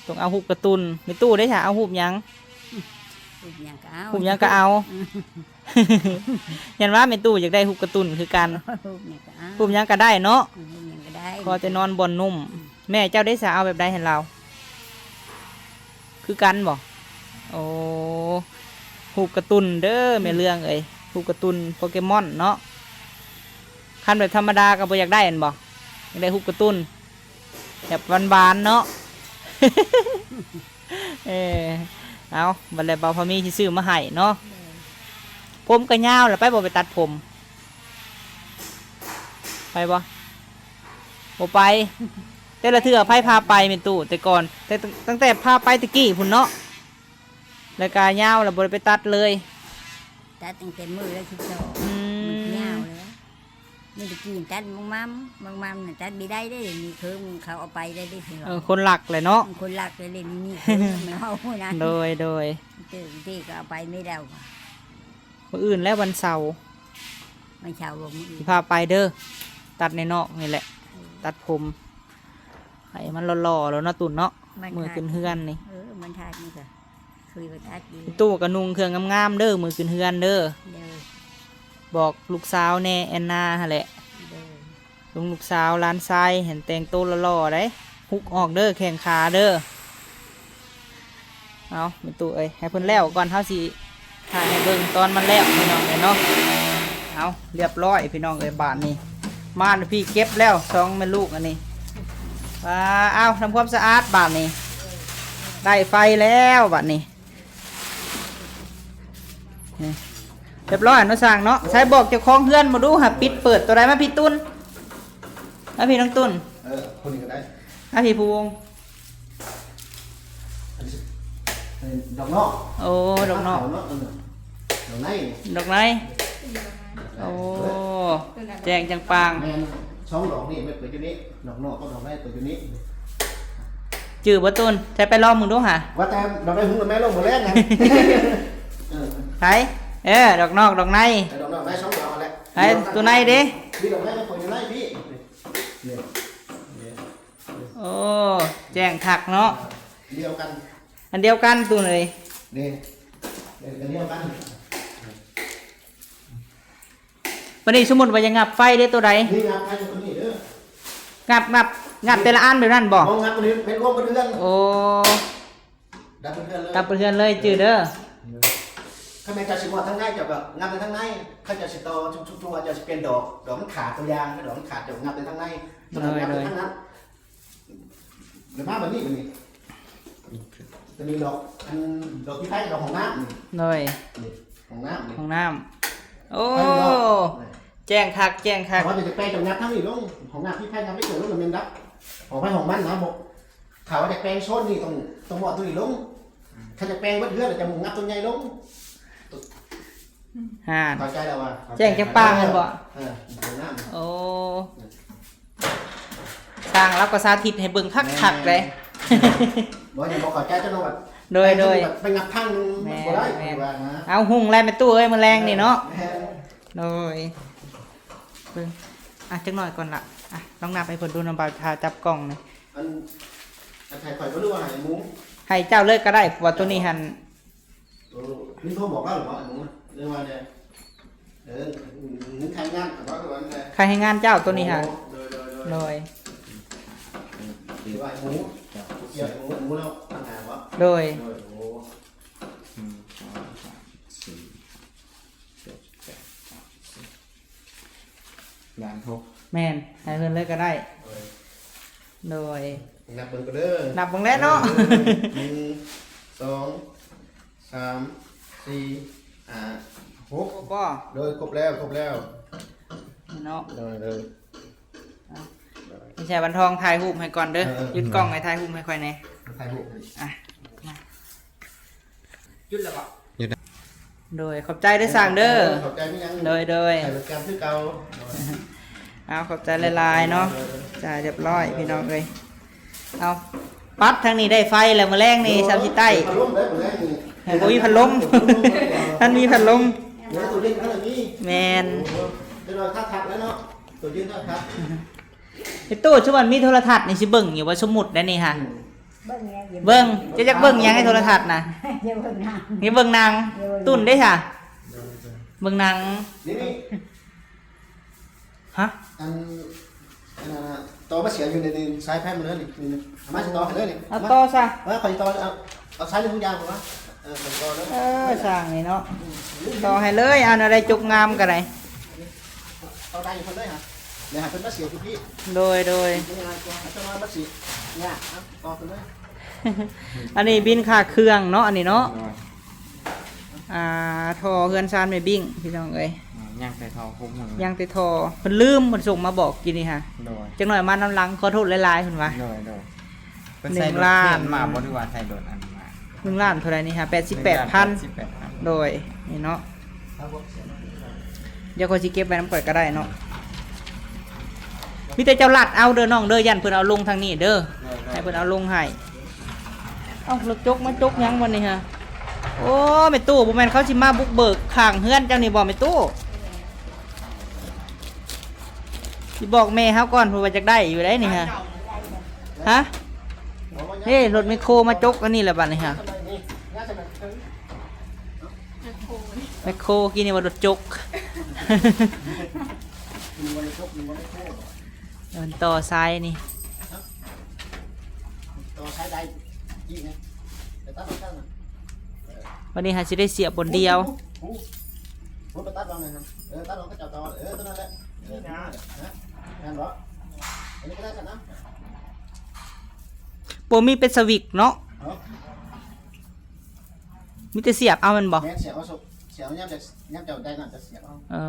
ຕ້ອງເອົາຮູບກາຕູນ. ແມ່ຕູ້ເດ້ ຖ້າເອົາຮູບຫຍັງ? ຮູບຫຍັງກໍເອົາ ຮູບຫຍັງກໍເອົາ. ອືມ ຢ້ານວ່າແມ່ຕູ້ຢາກໄດ້ຮູບກາຕູນຄືກັນ. ຮູບຫຍັງກໍເອົາ ຮູບຫຍັງກໍໄດ້ເນາະ. ອືມ ຮູບຫຍັງກໍໄດ້ ຂໍແຕ່ນອນບ່ອນນຸ້ມ. ອືມ ແມ່ເຈົ້າເດ້ ສາເອົາແບບໃດໃຫ້ລາວ? ຄືກັນບໍ່? ໂອ້ ຮູບກາຕູນເດີແມ່ເລື່ອງເອີຍ ຮູບກາຕູນໂປເກມອນເນາະ. ຄັນແບບທຳມະດາກໍບໍ່ຢາກໄດ້ແມ່ນບໍ່? ຢາກໄດ້ຮູບກາຕູນແບບຫວານໆເນາະ. ເອີ ເອົາ ບັດແລ້ວບ່າວພາມີຊິຊື້ມາໃຫ້ເນາະ. ໂດຍ ຜົມກໍຍາວແລ້ວ ໄປບໍ່ໄປຕັດຜົມ? ໄປບໍ່? ບໍ່ໄປ. ແຕ່ລະເທື່ອໃຜພາໄປແມ່ຕູ້? ແຕ່ກ່ອນ ແຕ່ ຕັ້ງແຕ່ພາໄປແຕ່ກີ້ພຸ້ນເນາະ ແລ້ວກະຍາວແລ້ວບໍ່ໄດ້ໄປຕັດເລີຍ. ຕັດຕັ້ງແຕ່ມື້ລະສິບສອງ. ອືມ ມັນຍາວແລ້ວ. ມີແຕ່ກີ້ຕັດບັກໝ່ຳ ບັກໝ່ຳນະຕັດບໍ່ໄດ້ເດ້ ມີເຄີງເຂົາເອົາໄປໄດ້ເດ້. ເອີ ຄົນລັກແຫຼະເນາະ ຄົນລັກເດ້ ມີເຄີງແມ່ເຮົານະ. ໂດຍ ໂດຍ ເຕີ ເຕີກໍເອົາໄປໄດ້ແລ້ວ. ມື້ອື່ນແລ້ວ ວັນເສົາ ວັນເສົາບໍ່? ມື້ອື່ນຊິພາໄປເດີ ຕັດໃນນອກນີ້ແຫຼະ. ເອີ ຕັດຜົມ ໃຫ້ມັນຫຼໍ່ໆແລ້ວເນາະ ຕຸ່ນເນາະ. ມື້ຂຶ້ນເຮືອນນີ້ ເອີ ມັນທາດນີ້ກໍຄືວ່າຕັດຢູ່. ຕູ້ກໍນຸ່ງເຄື່ອງງາມໆເດີ ມື້ຂຶ້ນເຮືອນເດີ. ໂດຍ ບອກລູກສາວແດ່ ແອນນາຫັ້ນແຫຼະ. ໂດຍ ລຸງລູກສາວຫຼານຊາຍຫັ້ນແຕ່ງໂຕຫຼໍ່ໆໄດ໋ ຮຸກອອກເດີ ແຂ້ງຂາເດີ. ເອົາ ແມ່ຕູ້ເອີຍ ໃຫ້ເພິ່ນແລ້ວກ່ອນ ເຮົາຊິຖ່າຍໃຫ້ເບິ່ງຕອນມັນແລ້ວພີ່ນ້ອງເອີຍເນາະ. ເອົາ ລຽບຮ້ອຍພີ່ນ້ອງເອີຍ ບາດນີ້ ມາພີ່ເກັບແລ້ວ ສອງແມ່ລູກອັນນີ້. ວ້າ ເອົາ ທຳຄວາມສະອາດບາດນີ້ ໄດ້ໄຟແລ້ວບາດນີ້. ນີ້ ລຽບຮ້ອຍເນາະຊ່າງເນາະ. ໃສ່ບອກເຈົ້າຂອງເຮືອນມາດູ ຫາປິດເປີດຕົວໃດ? ມາພີ່ຕຸ່ນ ມາພີ່ນ້ອງຕຸ່ນ. ເອີ ຄົນນີ້ກໍໄດ້ ມາພີ່ພູວົງ. ອັນນີ້ ອັນນີ້ດອກນອກ. ໂອ້ ດອກນອກ ດອກໃນ ດອກໃນ. ໂອ້ ແຈ້ງຈັງປາງ. ແມ່ນ ສອງດອກນີ້ແມ່ນເປີດຢູ່ນີ້ ດອກນອກກັບດອກໃນເປີດຢູ່ນີ້. ຈື່ບໍ່ຕູນ? ໃຊ້ໄປລອງເບິ່ງດູຫາ. ວ່າແຕ່ດອກໃນຫຸງແມ່ລົງບໍ່ແລງນະ. ເອີ ໃສ? ເອີ ດອກນອກດອກໃນ. ເອີ ດອກນອກໃນສອງດອກຫັ້ນແຫຼະ. ໃສ? ຕົວໃນເດ້? ມີດອກໃນມາເປີດຢູ່ໃນພີ້. ນີ້ ນີ້ ໂອ້ ແຈ້ງຄັກເນາະ. ດຽວກັນ ອັນດຽວກັນ ຕູ້ເອີຍ. ນີ້ ນີ້ ອັນດຽວກັນ. ບັດນີ້ສົມມຸດວ່າຢາກຫງັບໄຟເດ້ ຕົວໃດ? ນີ້ຫງັບໄຟຕົວນີ້ເດີ. ຫງັບ ຫງັບ ຫງັບແຕ່ລະອັນແບບນັ້ນບໍ່? ບໍ່ຫຍັບຕົວນີ້ແມ່ນລວມເບິດເຮືອນ. ໂອ້ ດັບເບິດເຮືອນເລີຍ ດັບເບິດເຮືອນເລີຍ. ຈື່ເດີ ຄັນແມ່ນເຈົ້າຊິໝອດທາງໃນ ເຈົ້າກໍຫຍັບໄປທາງໃນ. ຄັນເຈົ້າຊິຕໍ່ຊຸກໆຕົວ ເຈົ້າຊິປ່ຽນດອກ ດອກມັນຂາດ ຕົວຢ່າງ ດອກມັນຂາດ ເຈົ້າຫຍັບໄປທາງໃນ. ໂດຍ ໂດຍ ແລ້ວມາບັດນີ້ ບັດນີ້ ຈະມີດອກ ອັນ ດອກທີ່ໃຊ້ດອກຫ້ອງນ້ຳນີ້. ໂດຍ ນີ້ ຫ້ອງນ້ຳນີ້ ຫ້ອງນ້ຳ. ໂອ້ ແຈ້ງຄັກ ແຈ້ງຄັກ. ເພາະວ່າຈະແປງຈາກຫຍັບທາງນີ້ລົງ ຫ້ອງນ້ຳທີ່ໃຊ້ຫຍັບໄປເກີດລົງ ມັນແມ່ນດັບ ອອກໄປຫ້ອງມັນນະ. ບໍ່ ຖ້າວ່າຈະແປງໂຊນນີ້ ຕ້ອງ ຕ້ອງໝອດຕົວນີ້ລົງ. ຄັນຈະແປງເບິດເຮືອນ ຈະໝຸງຫຍັບຕົວໃຫຍ່ລົງ. ຫັ້ນ ເຂົ້າໃຈແລ້ວວ່າ ແຈ້ງຈາກປາກຫັ້ນບໍ່? ເອີ ຫ້ອງນ້ຳ. ໂອ້ ຊ່າງລາວກໍສາທິດໃຫ້ເບິ່ງຄັກໆເດ້. ບໍ່ ຍັງບໍ່ເຂົ້າໃຈເຈົ້ານ້ອງ. ໂດຍ ໂດຍ ໄປຫຍັບທາງໜຶ່ງມັນບໍ່ໄດ້. ແມ່ນ ວ່ານະ. ເອົາ ຮຸ່ງແລ້ວແມ່ຕູ້ເອີຍ ມື້ແລງນີ້ເນາະ. ແມ່ນ ໂດຍ ເບິ່ງ ອ່ະ ຈັກໜ້ອຍກ່ອນລະ. ອ່ະ ລອງນັບໃຫ້ເພິ່ນດູນຳ ບ່າວທາຈັບກ້ອງນີ້. ອັນ ອັນໃຫ້ຂ້ອຍບໍ່ ຫຼືວ່າໃຫ້ໝູ? ໃຫ້ເຈົ້າເລີຍກໍໄດ້ ເພາະວ່າຕົວນີ້ຫັ້ນ ໂອ້ ມີໂທບອກລາວຫຼືບໍ່ ໝູ ຫຼືວ່າແນວ ເອີ ເງິນຄ່າແຮງງານ ເຂົາເວົ້າວ່າແນວ ຄ່າແຮງງານເຈົ້າຕົວນີ້ຫາ. ໂອ້ ໂດຍ ໂດຍ ໂດຍ ໂດຍ ຫຼືວ່າໝູ ກ່ຽວໝູ ໝູແລ້ວຕ່າງຫາກບໍ່? ໂດຍ ໂດຍ ໂອ້ ໜຶ່ງ ສອງ ສາມ ສີ່ ເຈັດ ແປດ ເກົ້າ ສິບ ລ້ານຫົກ. ແມ່ນ ໃຫ້ເພິ່ນເລີຍກໍໄດ້. ໂດຍ ໂດຍ ນັບເບິ່ງກໍເດີ ນັບເບິ່ງແລ້ວເນາະ. ເອີ ໜຶ່ງ ສອງ ສາມ ສີ່ ຫ້າ ຫົກ ຄົບບໍ່? ໂດຍ ຄົບແລ້ວ ຄົບແລ້ວເນາະ. ໂດຍ ໂດຍ ເອົາ ມີແຊວັນທອງຖ່າຍຮູບໃຫ້ກ່ອນເດີ. ເອີ ເອີ ຍຶດກ້ອງໃຫ້ຖ່າຍຮູບໃຫ້ຂ້ອຍແດ່ ຖ່າຍຮູບໃຫ້. ອ່ະ ມາ ຢຸດແລ້ວບໍ່? ຢຸດແລ້ວ. ໂດຍ ຂອບໃຈເດີຊ່າງເດີ. ເອີ ຂອບໃຈຄືຫຍັງ. ໂດຍ ໂດຍ ໃຫ້ບໍລິການຄືເກົ່າ. ເອົາ ຂອບໃຈຫຼາຍໆເນາະ. ໂດຍ ໂດຍ ໂດຍ ຈ່າຍຮຽບຮ້ອຍ ພີ່ນ້ອງເອີຍ. ເອົາ ປັດທາງນີ້ໄດ້ໄຟແລ້ວ ມື້ແລງນີ້ ໂດຍ ຊຳຊິໃຕ້ ພັດລົມໄດ້ມື້ແລງນີ້. ບໍ່ມີພັດລົມ ເອີ ພັດລົມ ມັນມີພັດລົມ. ໂດຍ ໂຕເຢັນຂະໜາດນີ້. ແມ່ນ ໂອ້ ເປັນວ່າຄັກໆແລ້ວເນາະ ໂຕເຢັນຄັກໆ. ໄອ້ຕູ້ ຊຸມມັນມີໂທລະທັດນີ້ຊິເບິ່ງຢູ່ບໍ່? ສົມມຸດໄດ໋ນີ້ຫາ. ອືມ ເບິ່ງແດ່ ເບິ່ງ ເຈົ້າຢາກເບິ່ງຫຍັງໃນໂທລະທັດນະ? ຢາກເບິ່ງໜັງ ຢາກເບິ່ງໜັງ. ຢາກເບິ່ງ ຕຸ້ນເດ້ຫາ ເບິ່ງໜັງ. ນີ້ ນີ້ ຮະ? ອັນ ອັນນັ້ນນະ ຕໍ່ມາສຽບຢູ່ໃນ ໃນສາຍໄຟມັນເລີຍນີ້ ນີ້ ເອົາມາຊິຕໍ່ໃຫ້ເລີຍນີ້. ເອົາຕໍ່ຊະ. ເອີ ຂ້ອຍຕໍ່ ເອົາ ເອົາສາຍນີ້ທຸກຢ່າງມາ. ເອີ ຂ້ອຍຕໍ່ເລີຍ. ເອີ ຊ່າງນີ້ເນາະ. ອືມ ຕໍ່ໃຫ້ເລີຍ ເອົາແນວໃດຈົກງາມກໍໄດ້. ຕໍ່ໄດ້ເພິ່ນເລີຍຫາ ແລ້ວໃຫ້ເພິ່ນມາສຽບຢູ່ພີ້. ໂດຍ ໂດຍ ມັນງ່າຍກວ່າ ເອົາເຈົ້າມາ ມາສຽບຍາກ. ເອົາຕໍ່ເພິ່ນເລີຍ. ອັນນີ້ບິນຄ່າເຄື່ອງເນາະ ອັນນີ້ເນາະ. ໂດຍ ອ່າ ທໍ່ເຮືອນຊານແມ່ບິ້ງ ພີ່ນ້ອງເອີຍ. ອືມ ຍັງແຕ່ທໍ່ຄຸມ ຍັງແຕ່ທໍ່ ເພິ່ນລືມ ເພິ່ນສົ່ງມາບອກກີ້ນີ້ຫາ. ໂດຍ ຈັກໜ້ອຍມານຳຫຼັງ ຂໍໂທດຫຼາຍໆ ເພິ່ນວ່າ. ໂດຍ ໂດຍ ເພິ່ນໃຊ້ລົດເຂນມາບໍ່ ຫຼືວ່າໃຊ້ລົດອັນມາ? ໜຶ່ງລ້ານເທົ່າໃດນີ້ຫາ ແປດສິບແປດພັນ. ໂດຍ ນີ້ເນາະ. ດຽວຂ້ອຍຊິເກັບໄວ້ນຳຂ້ອຍກໍໄດ້ເນາະ. ມີແຕ່ເຈົ້າລັດເອົາເດີນ້ອງເດີ ຢ້ານເພິ່ນເອົາລົງທາງນີ້ເດີ. ໂດຍ ໂດຍ ໃຫ້ເພິ່ນເອົາລົງໃຫ້. ເອົ້າ ລົດຈົກມາຈົກຫຍັງບັດນີ້ຫາ? ໂອ້ ແມ່ຕູ້ ບໍ່ແມ່ນເຂົາຊິມາບຸກເບີກຂ້າງເຮືອນເຈົ້ານີ້ບໍ່ ແມ່ຕູ້? ຊິບອກແມ່ເຮົາກ່ອນ ເພິ່ນວ່າຢາກໄດ້ຢູ່ໃດນີ້ຫາ. ຮະ? ເດ້ ລົດແມັກໂຄມາຈົກອັນນີ້ແຫຼະບັດນີ້ຫາ. ແມັກໂຄ ກີ້ນີ້ວ່າລົດຈົກ. ເອີ ຕໍ່ສາຍນີ້ ຕໍ່ສາຍໃດອີກນະ? ໄປຕັດເອົາຊັ້ນນະ. ບັດນີ້ຫາຊິໄດ້ສຽບບ່ອນດຽວ. ພຸ້ນ ພຸ້ນ ພຸ້ນ ໄປຕັດເອົານະ. ເອີ ຕັດເອົາ ເຂົາເຈົ້າຕໍ່. ເອີ ຕົວນັ້ນແຫຼະ. ເອີ ນະ ແມ່ນບໍ່? ອັນນີ້ກໍໄດ້ຊັ້ນນະ. ບໍ່ມີເປັນສະວິກເນາະ. ເອີ ມີແຕ່ສຽບເອົາແມ່ນບໍ່? ແມ່ນ ສຽບເອົາ ສຽບເອົາ ຍາມຈະ ຍາມເຈົ້າໄດ້ນ້ຳຈະສຽບເອົາ. ເອີ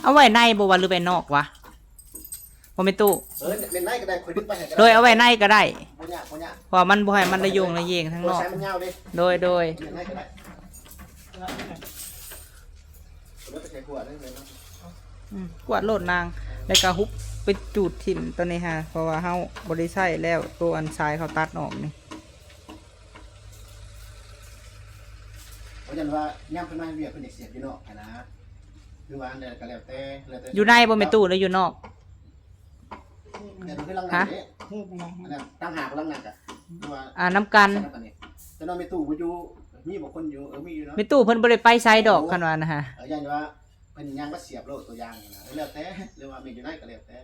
ເອົາໄວ້ໃນບໍ່ວະ ຫຼືໄວ້ນອກວະ? ບໍ່ແມ່ນຕູ້. ເອີ ເປັນໃນກໍໄດ້ ຂ້ອຍດຶງໄປໃຫ້ກໍໄດ້. ໂດຍ ເອົາໄວ້ໃນກໍໄດ້. ບໍ່ ຍາກ ບໍ່ຍາກ ເພາະວ່າມັນບໍ່ໃຫ້ມັນລະໂຍງລະເຢງທາງນອກ ໂດຍ ໂດຍ ເອົາໄປໃສ່ຂວດເລີຍເນາະ ອືມ ກວດໂລດນາງ ແລ້ວກໍຫຸບໄປຈູດຖິ້ມໂຕນີ້ຫາ ເພາະວ່າເຮົາບໍ່ໄດ້ໃຊ້ແລ້ວ ໂຕອັນຊາຍເຂົາຕັດອອກນີ້ ເພາະຫຍັງວ່າຍາມເພິ່ນມາເຮັດວຽກເພິ່ນຢາກສຽບຢູ່ນອກຫັ້ນນະ ຫຼືວ່າອັນໃດກໍແລ້ວແຕ່ ແລ້ວແຕ່ ຢູ່ໃນບໍ່ແມ່ຕູ້ ຫຼືຢູ່ນອກ? ເຮັດ ເຮັດຢູ່ຫຼັງນັ້ນເດ້ ເຮັດແລ້ວ ອັນນັ້ນຕ່າງຫາກຫຼັງນັ້ນກະ ຫຼືວ່າ ອ່າ ນຳກັນ ແຕ່ນອນແມ່ຕູ້ບໍ່ຢູ່ ມີບໍ່ຄົນຢູ່ ເອີ ມີຢູ່ເນາະ ແມ່ຕູ້ເພິ່ນບໍ່ໄດ້ໄປໃສດອກ ໂອ້ ຄັນວ່ານະຫາ ເອີ ຢ້ານວ່າເພິ່ນຍ່າງມາສຽບໂລດ ຕົວຢ່າງຫັ້ນນະ ເອີ ແລ້ວແຕ່ ຫຼືວ່າແມ່ນຢູ່ໃນກໍແລ້ວແຕ່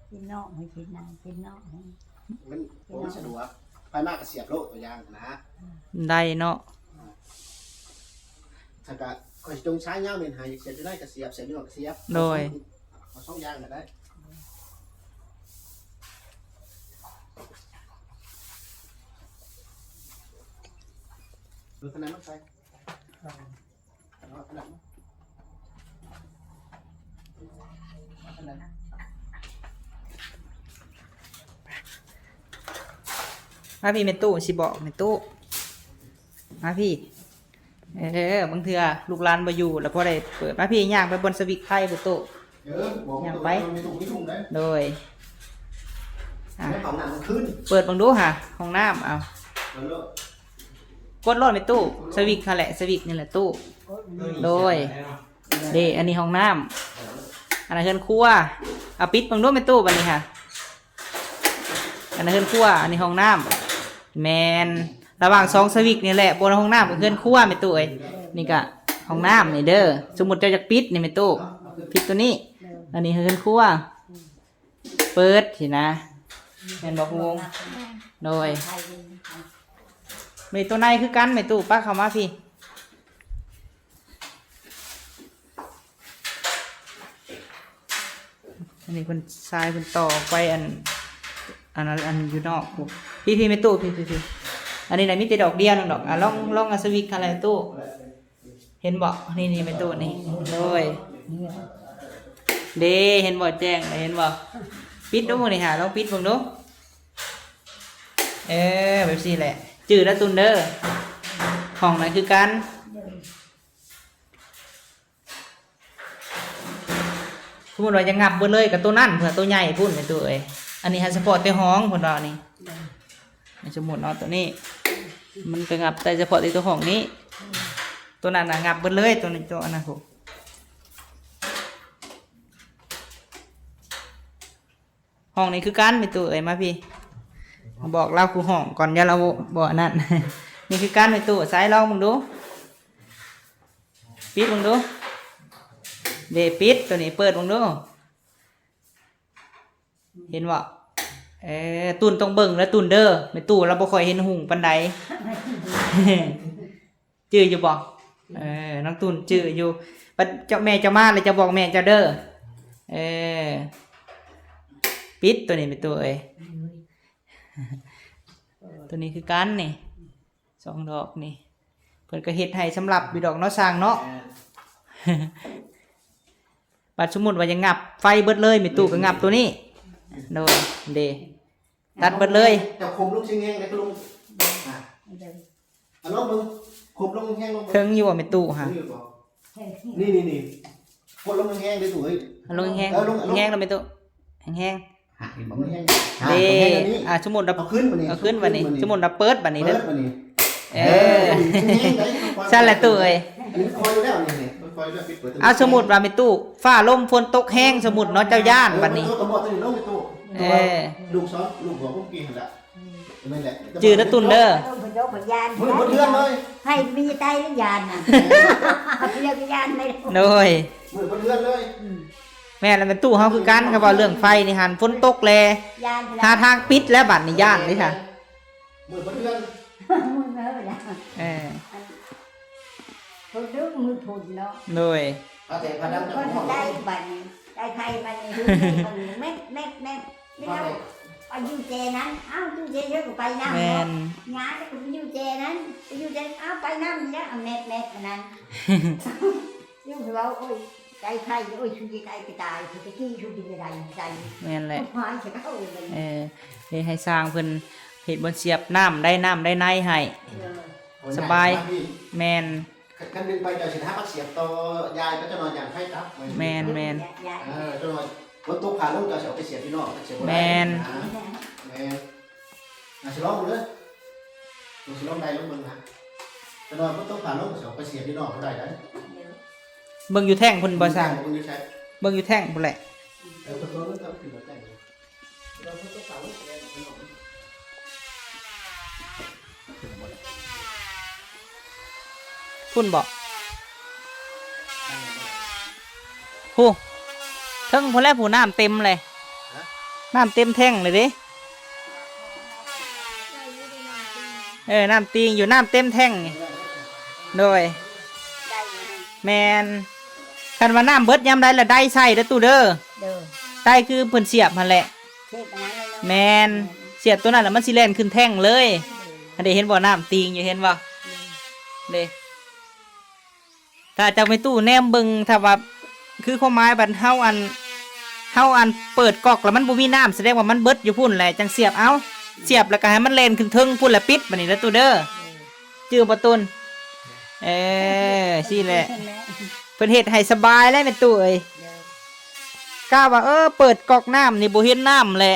ເປັນນອກໃຫ້ເປັນນາ ເປັນນອກໃຫ້ ມັນ ໂອ້ ມັນສະດວກ ໃຜມາກໍສຽບໂລດ ຕົວຢ່າງນະ ໄດ້ເນາະ ຖ້າກະຂ້ອຍຊິຈົ່ງສາຍຍາວແມ່ນໃຫ້ ສຽບຢູ່ໃນກໍສຽບ ສຽບຢູ່ນອກກໍສຽບ ໂດຍ ເອົາສອງຢ່າງກໍໄດ້ ເອົາຂະໜາດມັນໃສ່ ມາພີ່ແມ່ຕູ້ ຊິບອກແມ່ຕູ້ ມາພີ່ ເອີ ບາງເທື່ອລູກຫຼານບໍ່ຢູ່ ແລ້ວພໍໄດ້ເປີດ ມາພີ່ ຍ່າງໄປບ່ອນສະວິດໄຟແມ່ຕູ້ ຍ່າງໄປ ໂດຍ ອ່າ ເປີດເບິ່ງດູຫາ ຫ້ອງນ້ຳ ເອົາ ກົດໂລດແມ່ຕູ້ ສະວິດຫັ້ນແຫຼະ ສະວິດນີ້ແຫຼະຕູ້ ໂດຍ ເດ້ ອັນນີ້ຫ້ອງນ້ຳ ອັນນັ້ນເຮືອນຄົວ ເອົາປິດເບິ່ງດູແມ່ຕູ້ ບາດນີ້ຫາ ອັນນັ້ນເຮືອນຄົວ ອັນນີ້ຫ້ອງນ້ຳ ແມ່ນ ລະຫວ່າງສອງສະວິດນີ້ແຫຼະ ບໍ່ ຫ້ອງນ້ຳກັບເຮືອນຄົວແມ່ຕູ້ເອີຍ ນີ້ກະຫ້ອງນ້ຳນີ້ເດີ ສົມມຸດເຈົ້າຢາກປິດນີ້ແມ່ຕູ້ ປິດໂຕນີ້ ອັນນີ້ເຮືອນຄົວ ເປີດຊີ້ນະ ແມ່ນບໍ່ຜູ້ວົງ? ໂດຍ ແມ່ນ ມີໂຕໃນຄືກັນແມ່ຕູ້ ປະເຂົ້າມາພີ້ ອັນນີ້ເພິ່ນຊາຍເພິ່ນຕໍ່ອອກໄປ ອັນ ອັນ ອັນຢູ່ນອກພຸ້ນ ພີ້ໆ ແມ່ຕູ້ ພີ້ໆ ອັນນີ້ນະມີແຕ່ດອກດຽວໜຶ່ງດອກ ອ່ະ ລອງ ລອງເອົາສະວິດຫັ້ນແຫຼະຕູ້ ເຫັນບໍ່? ນີ້ໆ ແມ່ຕູ້ນີ້ ໂດຍ ເດ້ ເຫັນບໍ່? ແຈ້ງເຫັນບໍ່? ປິດດູມື້ນີ້ຫາ ລອງປິດເບິ່ງດູ ເອີ ແບບຊີ້ແຫຼະ ຈື່ລະຕຸ່ນເດີ ຫ້ອງນັ້ນຄືກັນ ສົມມຸດວ່າຈະຫງັບເບິດເລີຍກໍໂຕນັ້ນ ເພື່ອໂຕໃຫຍ່ພຸ້ນແມ່ຕູ້ເອີຍ ອັນນີ້ຫາສະເພາະແຕ່ຫ້ອງເພິ່ນວ່ານີ້ ສົມມຸດເນາະ ໂຕນີ້ມັນກໍຫງັບໄດ້ສະເພາະແຕ່ໂຕຫ້ອງນີ້ ໂຕນັ້ນນະຫຍັບເບິດເລີຍ ໂຕນີ້ ໂຕອັນນັ້ນພຸ້ນ ຫ້ອງນີ້ຄືກັນແມ່ຕູ້ເອີຍ ມາພີ້ ບອກລາວຄູ່ຫ້ອງກ່ອນ ຢ່າລາວບໍ່ອັນນັ້ນ ນີ້ຄືກັນແມ່ຕູ້ ໃສ່ລອງເບິ່ງດູ ປິດເບິ່ງດູ ເດ້ ປິດ ໂຕນີ້ເປີດເບິ່ງດູ ເຫັນບໍ່? ເອີ ຕຸ່ນຕ້ອງເບິ່ງເດີ ຕຸ່ນເດີ ແມ່ຕູ້ລາວບໍ່ຄ່ອຍເຫັນຮຸ່ງປານໃດ ຈື່ຢູ່ບໍ່? ເອີ ນ້ອງຕຸ່ນຈື່ຢູ່ ບັດເຈົ້າແມ່ເຈົ້າມາແລ້ວເຈົ້າບອກແມ່ເຈົ້າເດີ ເອີ ປິດໂຕນີ້ແມ່ຕູ້ເອີຍ ໂຕນີ້ຄືກັນນີ້ ສອງດອກນີ້ ເພິ່ນກໍເຮັດໃຫ້ສຳລັບຢູ່ດອກເນາະ ຊ່າງເນາະ ແມ່ນ ບັດສົມມຸດວ່າຢາກຫຍັບໄຟເບິດເລີຍ ແມ່ຕູ້ກໍຫຍັບໂຕນີ້ ໂດຍ ເດ້ ຕັດເບິດເລີຍ ເຈົ້າຄົມລົງຊິງແຮງໄດ້ ຄົມລົງ ອ່າ ເອົາລອງເບິ່ງ ຄົມລົງແຮງ ລົງເບິ່ງ ເຖິງຢູ່ບໍ່ແມ່ຕູ້ຫາ ເຖິງຢູ່ບໍ່? ນີ້ໆໆ ກົດລົງແຮງເດ້ຕູ້ເອີຍ ເອົາລົງແຮງ ເອີ ລົງ ລົງແຮງແລ້ວແມ່ຕູ້ ແຮງໆ ເດ້ ອ່າ ສົມມຸດວ່າ ເອົາຂຶ້ນບາດນີ້ ເອົາຂຶ້ນບາດນີ້ ສົມມຸດວ່າເປີດບາດນີ້ເດີ ເປີດບາດນີ້ ເອີ ເອີ ຊັ້ນແຫຼະຕູ້ເອີຍ ອັນນີ້ຄ່ອຍຢູ່ແລ້ວນີ້ ຄ່ອຍໆ ປິດເປີດ ເອົາ ສົມມຸດວ່າແມ່ຕູ້ ຟ້າລົມຝົນຕົກແຮງ ສົມມຸດເນາະ ເຈົ້າຢ້ານບາດນີ້ ເອີ ລູກສອນ ລູກບອກເມື່ອກີ້ຫັ້ນລະ ແມ່ນແຫຼະ ຈື່ນະຕຸ່ນເດີ ເພິ່ນເຈົ້າເພິ່ນຢ້ານ ມື້ເບິດເຮືອນເລີຍ ໃຫ້ມີໃຕ້ຢ້ານນະ ເຂົາເຈົ້າກໍຢ້ານເລີຍ ໂດຍ ມື້ເບິດເຮືອນເລີຍ ອືມ ແມ່ນລະ ແມ່ຕູ້ເຮົາຄືກັນ ຄັນເວົ້າເລື່ອງໄຟນີ້ຫັ້ນ ຝົນຕົກແລ ຢ້ານ ຫາທາງປິດແລ້ວ ບາດນີ້ຢ້ານເດ້ ມື້ເບິດເຮືອນ ມື້ເບິດເຮືອນ ເອີ ເພິ່ນດຶງມືພຸ້ນເນາະ ໂດຍ ເພິ່ນໄດ້ບາດນີ້ ໄດ້ໄຟບາດນີ້ ແມັດໆໆ ນີ້ເຮົາໄປຢູ່ແຈນັ້ນ ອ້າວ ຢູ່ແຈເຮົາກໍໄປນຳ ແມ່ນ ເນາະ ຍາກໍໄປຢູ່ແຈນັ້ນ ໄປຢູ່ແຈ ອ້າວ ໄປນຳນີ້ແຫຼະ ແມັດໆ ອັນນັ້ນ ຢູ່ເວົ້າ ໂອ້ຍ ໄດ້ໄຟ ໂອ້ຍ ຊຸຊິໄດ້ໄປຕາຍ ຊຸຕະກີ້ ຊຸຊິໄດ້ໄປ ແມ່ນແຫຼະ ຫາຍຊະເຂົາເລີຍ ເອີ ເຮັດໃຫ້ຊ່າງເພິ່ນເຮັດບ່ອນສຽບນ້ຳໄດ້ ນ້ຳໄດ້ໃນໃຫ້ ໂດຍ ສະບາຍ ໂອ້ຍ ແມ່ນ ຄັນ ຄັນດຶງໄປເຈົ້າຊິໄດ້ຫາປາກສຽບຕໍ່ ຢາຍໄປຈັກໜ່ອຍ ຢ້ານໄຟດັບ ແມ່ນ ແມ່ນ ເອີ ຈັກໜ່ອຍຝົນຕົກຟ້າລົງ ເຈົ້າຊິເອົາໄປສຽບຢູ່ນອກ ມັນສຽບບໍ່ໄດ້ ແມ່ນ ນະ ແມ່ນ ອາ ຊິລອງເບິ່ງເດີ ຊິລອງໄດ້ລອງເບິ່ງນະ ຈັກໜ່ອຍຝົນຕົກຟ້າລົງ ຊິເອົາໄປສຽບຢູ່ນອກບໍ່ໄດ້ໃດ໋ ເບິ່ງຢູ່ແທ່ງພຸ້ນບໍ່ຊ່າງ ເບິ່ງຢູ່ແທ່ງ ເບິ່ງຢູ່ແທ່ງພຸ້ນແຫຼະ ເອີ ເພິ່ນເບິ່ງເຂົາຂຶ້ນມາແຕ່ງ ພຸ້ນເບາະ ຜູ້ ເທິງພຸ້ນແຫຼະ ຜູ້ ນ້ຳເຕັມເລີຍ ຮະ ນ້ຳເຕັມແທ້ງເລີຍເດ້ ເອີ ນ້ຳຕີງຢູ່ ນ້ຳເຕັມແທ້ງນີ້ ໂດຍ ແມ່ນ ຄັນວ່ານ້ຳເບິດຍາມໃດລະໄດ້ໃສ່ເດີຕູ້ເດີ ໂດຍ ໄດ້ຄືເພິ່ນສຽບຫັ້ນແຫຼະ ສຽບອັນນັ້ນເລີຍເນາະ ແມ່ນ ແມ່ນ ສຽບຕົວນັ້ນລະມັນຊິແລ່ນຂຶ້ນແທ້ງເລີຍ ໂດຍ ຫັ້ນເດ້ ເຫັນບໍ່ ນ້ຳຕີງຢູ່ ເຫັນບໍ່ ໂດຍ ເດ້ ຖ້າຈາກແມ່ຕູ້ແນມເບິ່ງ ຖ້າວ່າ ຄືຄວາມໝາຍບັດເຮົາອັນ ເຮົາອັນເປີດກອກແລ້ວມັນບໍ່ມີນ້ຳ ສະແດງວ່າມັນເບິດຢູ່ພຸ້ນແຫຼະ ຈັ່ງສຽບເອົາ ສຽບແລ້ວກໍໃຫ້ມັນແລ່ນຂຶ້ນເທິງພຸ້ນ ແລ້ວປິດບາດນີ້ເດີຕູ້ເດີ ເອີ ຈື່ບໍ່ຕູນ ເອີ ຊີ້ແຫຼະ ເພິ່ນເຮັດໃຫ້ສະບາຍແຫຼະແມ່ຕູ້ເອີຍ ໂດຍ ກະວ່າ ເອີ ເປີດກອກນ້ຳນີ້ບໍ່ເຫັນນ້ຳແຫຼະ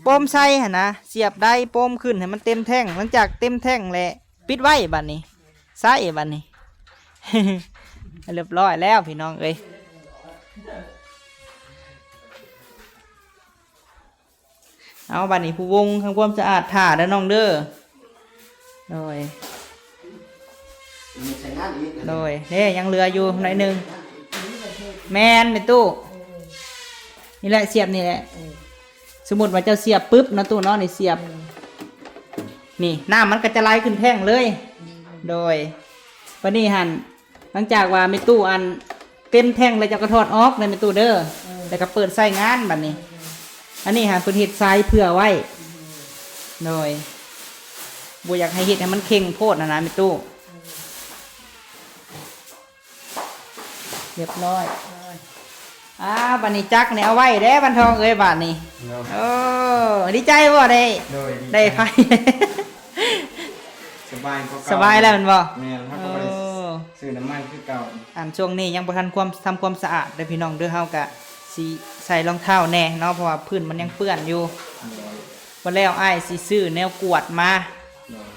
ໂປ້ມໃສ່ຫັ້ນນະ ສຽບໄດ້ໂປ້ມຂຶ້ນໃຫ້ມັນເຕັມແທ້ງ ຫຼັງຈາກເຕັມແທ້ງແລ້ວປິດໄວ້ບາດນີ້ ໃສ່ບາດນີ້ ຮຽບຮ້ອຍແລ້ວພີ່ນ້ອງເອີຍ ເອົາ ບາດນີ້ຜູ້ວົງທຳຄວາມສະອາດຖ້າເດີນ້ອງເດີ ໂດຍ ຍັງໃຊ້ງານອີກ ໂດຍ ເດ້ ຍັງເຫຼືອຢູ່ໜ້ອຍໜຶ່ງ ແມ່ນແມ່ຕູ້ ນີ້ແຫຼະ ສຽບນີ້ແຫຼະ ສົມມຸດວ່າເຈົ້າສຽບປຶບເນາະຕູ້ເນາະ ນີ້ສຽບ ນີ້ ນ້ຳມັນກໍຈະໄຫຼຂຶ້ນແທ້ງເລີຍ ໂດຍ ບາດນີ້ຫັ້ນ ຫຼັງຈາກວ່າແມ່ຕູ້ອັນເຕັມແທ້ງແລ້ວ ເຈົ້າກໍຖອດອອກເດີແມ່ຕູ້ເດີ ເອີ ແລ້ວກໍເປີດໃຊ້ງານບາດນີ້ ເອີ ອັນນີ້ຫາເພິ່ນເຮັດຊາຍເຜື່ອໄວ້ ເອີ ໂດຍ ບໍ່ຢາກໃຫ້ເຮັດໃຫ້ມັນເຄັ່ງໂພດຫັ້ນນະແມ່ຕູ້ ເອີ ຮຽບຮ້ອຍ ໂດຍ ອ້າວ ບາດນີ້ຈັກນີ້ເອົາໄວ້ເດ້ ວັນທອງເອີຍ ບາດນີ້ ໂດຍ ໂອ້ ດີໃຈບໍ່ໄດ້ ໂດຍ ດີໃຈ ໄດ້ໄຟ ສະບາຍກວ່າເກົ່າ ສະບາຍແລ້ວແມ່ນບໍ່? ແມ່ນ ເຮົາກໍບໍ່ໄດ້ ໂອ້ ຊື້ນ້ຳໃໝ່ຄືເກົ່າ ອັນຊ່ວງນີ້ຍັງບໍ່ທັນຄວາມ ທຳຄວາມສະອາດເດີພີ່ນ້ອງເດີ ເຮົາກະຊິໃສ່ລອງເທົ້າແດ່ເນາະ ເພາະວ່າພື້ນມັນຍັງເປື້ອນຢູ່ ໂດຍ ບໍ່ແລ້ວອ້າຍຊິຊື້ແນວກວດມາ ໂດຍ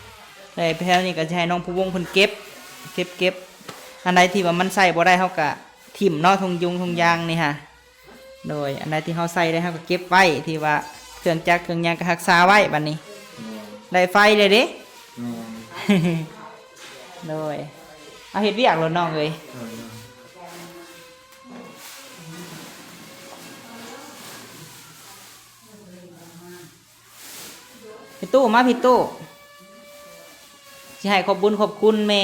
ແລ້ວແຖວນີ້ກໍຊິໃຫ້ນ້ອງພູວົງເພິ່ນເກັບ ເກັບ ເກັບ ອັນໃດທີ່ວ່າມັນໃຊ້ບໍ່ໄດ້ເຮົາກະ ຖິ້ມເນາະ ຖົງຢຸງຖົງຢາງນີ້ຫາ ໂດຍ ອັນໃດທີ່ເຮົາໃສ່ໄດ້ເຮົາກໍເກັບໄວ້ ທີ່ວ່າເຄື່ອງຈັກເຄື່ອງຫຍັງກໍຮັກສາໄວ້ບັດນີ້ ໂດຍ ໄດ້ໄຟເລີຍເດ້ ແມ່ນ ໂດຍ ເອົາເຮັດວຽກໂລດນ້ອງເອີຍ ໂດຍ ໂດຍ ພີ່ຕູ້ ມາພີ່ຕູ້ ຊິໃຫ້ຂອບບຸນຂອບຄຸນແມ່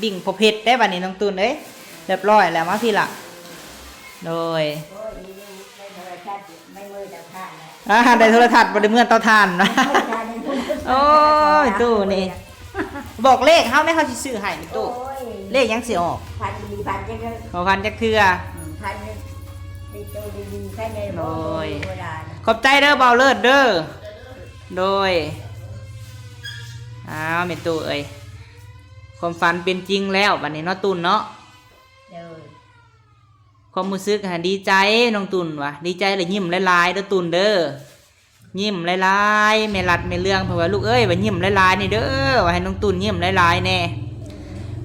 ບິ້ງພໍ່ເພັດໄດ້ບັດນີ້ນ້ອງຕູນເອີຍ ຮຽບຮ້ອຍແລ້ວ ມາພີ້ລະ ໂດຍ ໂອ້ຍ ໃນໂທລະທັດ ໃນມືເຈົ້າທ່ານນະ ອ່າ ໃນໂທລະທັດບໍ່ໄດ້ເໝືອນເຕົາຖ່ານ ເອົາຖ່ານໃຫ້ເພິ່ນ ໂອ້ຍ ຕູ້ນີ້ ບອກເລກເຮົາແມ່ ເຮົາຊິຊື້ໃຫ້ຕູ້ ໂອ້ຍ ເລກຫຍັງຊິອອກ ພັນ ພັນຈັກເທື່ອ ບໍ່ພັນຈັກເທື່ອ ອືມ ພັນນີ້ ໂດຍ ຂອບໃຈເດີບ່າວເລີດເດີ ໂດຍ ອ້າວ ແມ່ຕູ້ເອີຍ ຄວາມຝັນເປັນຈິງແລ້ວບັດນີ້ເນາະ ຕູນເນາະ ໂດຍ ຄວາມຮູ້ສຶກຫາດີໃຈ ນ້ອງຕູນວ່າ ດີໃຈແລ້ວຍິ້ມຫຼາຍໆເດີ ຕູນເດີ ຍິ້ມຫຼາຍໆ ແມ່ລັດແມ່ເລື່ອງເພິ່ນວ່າ ລູກເອີຍ ວ່າຍິ້ມຫຼາຍໆນີ້ເດີ ວ່າໃຫ້ນ້ອງຕູນຍິ້ມຫຼາຍໆແດ່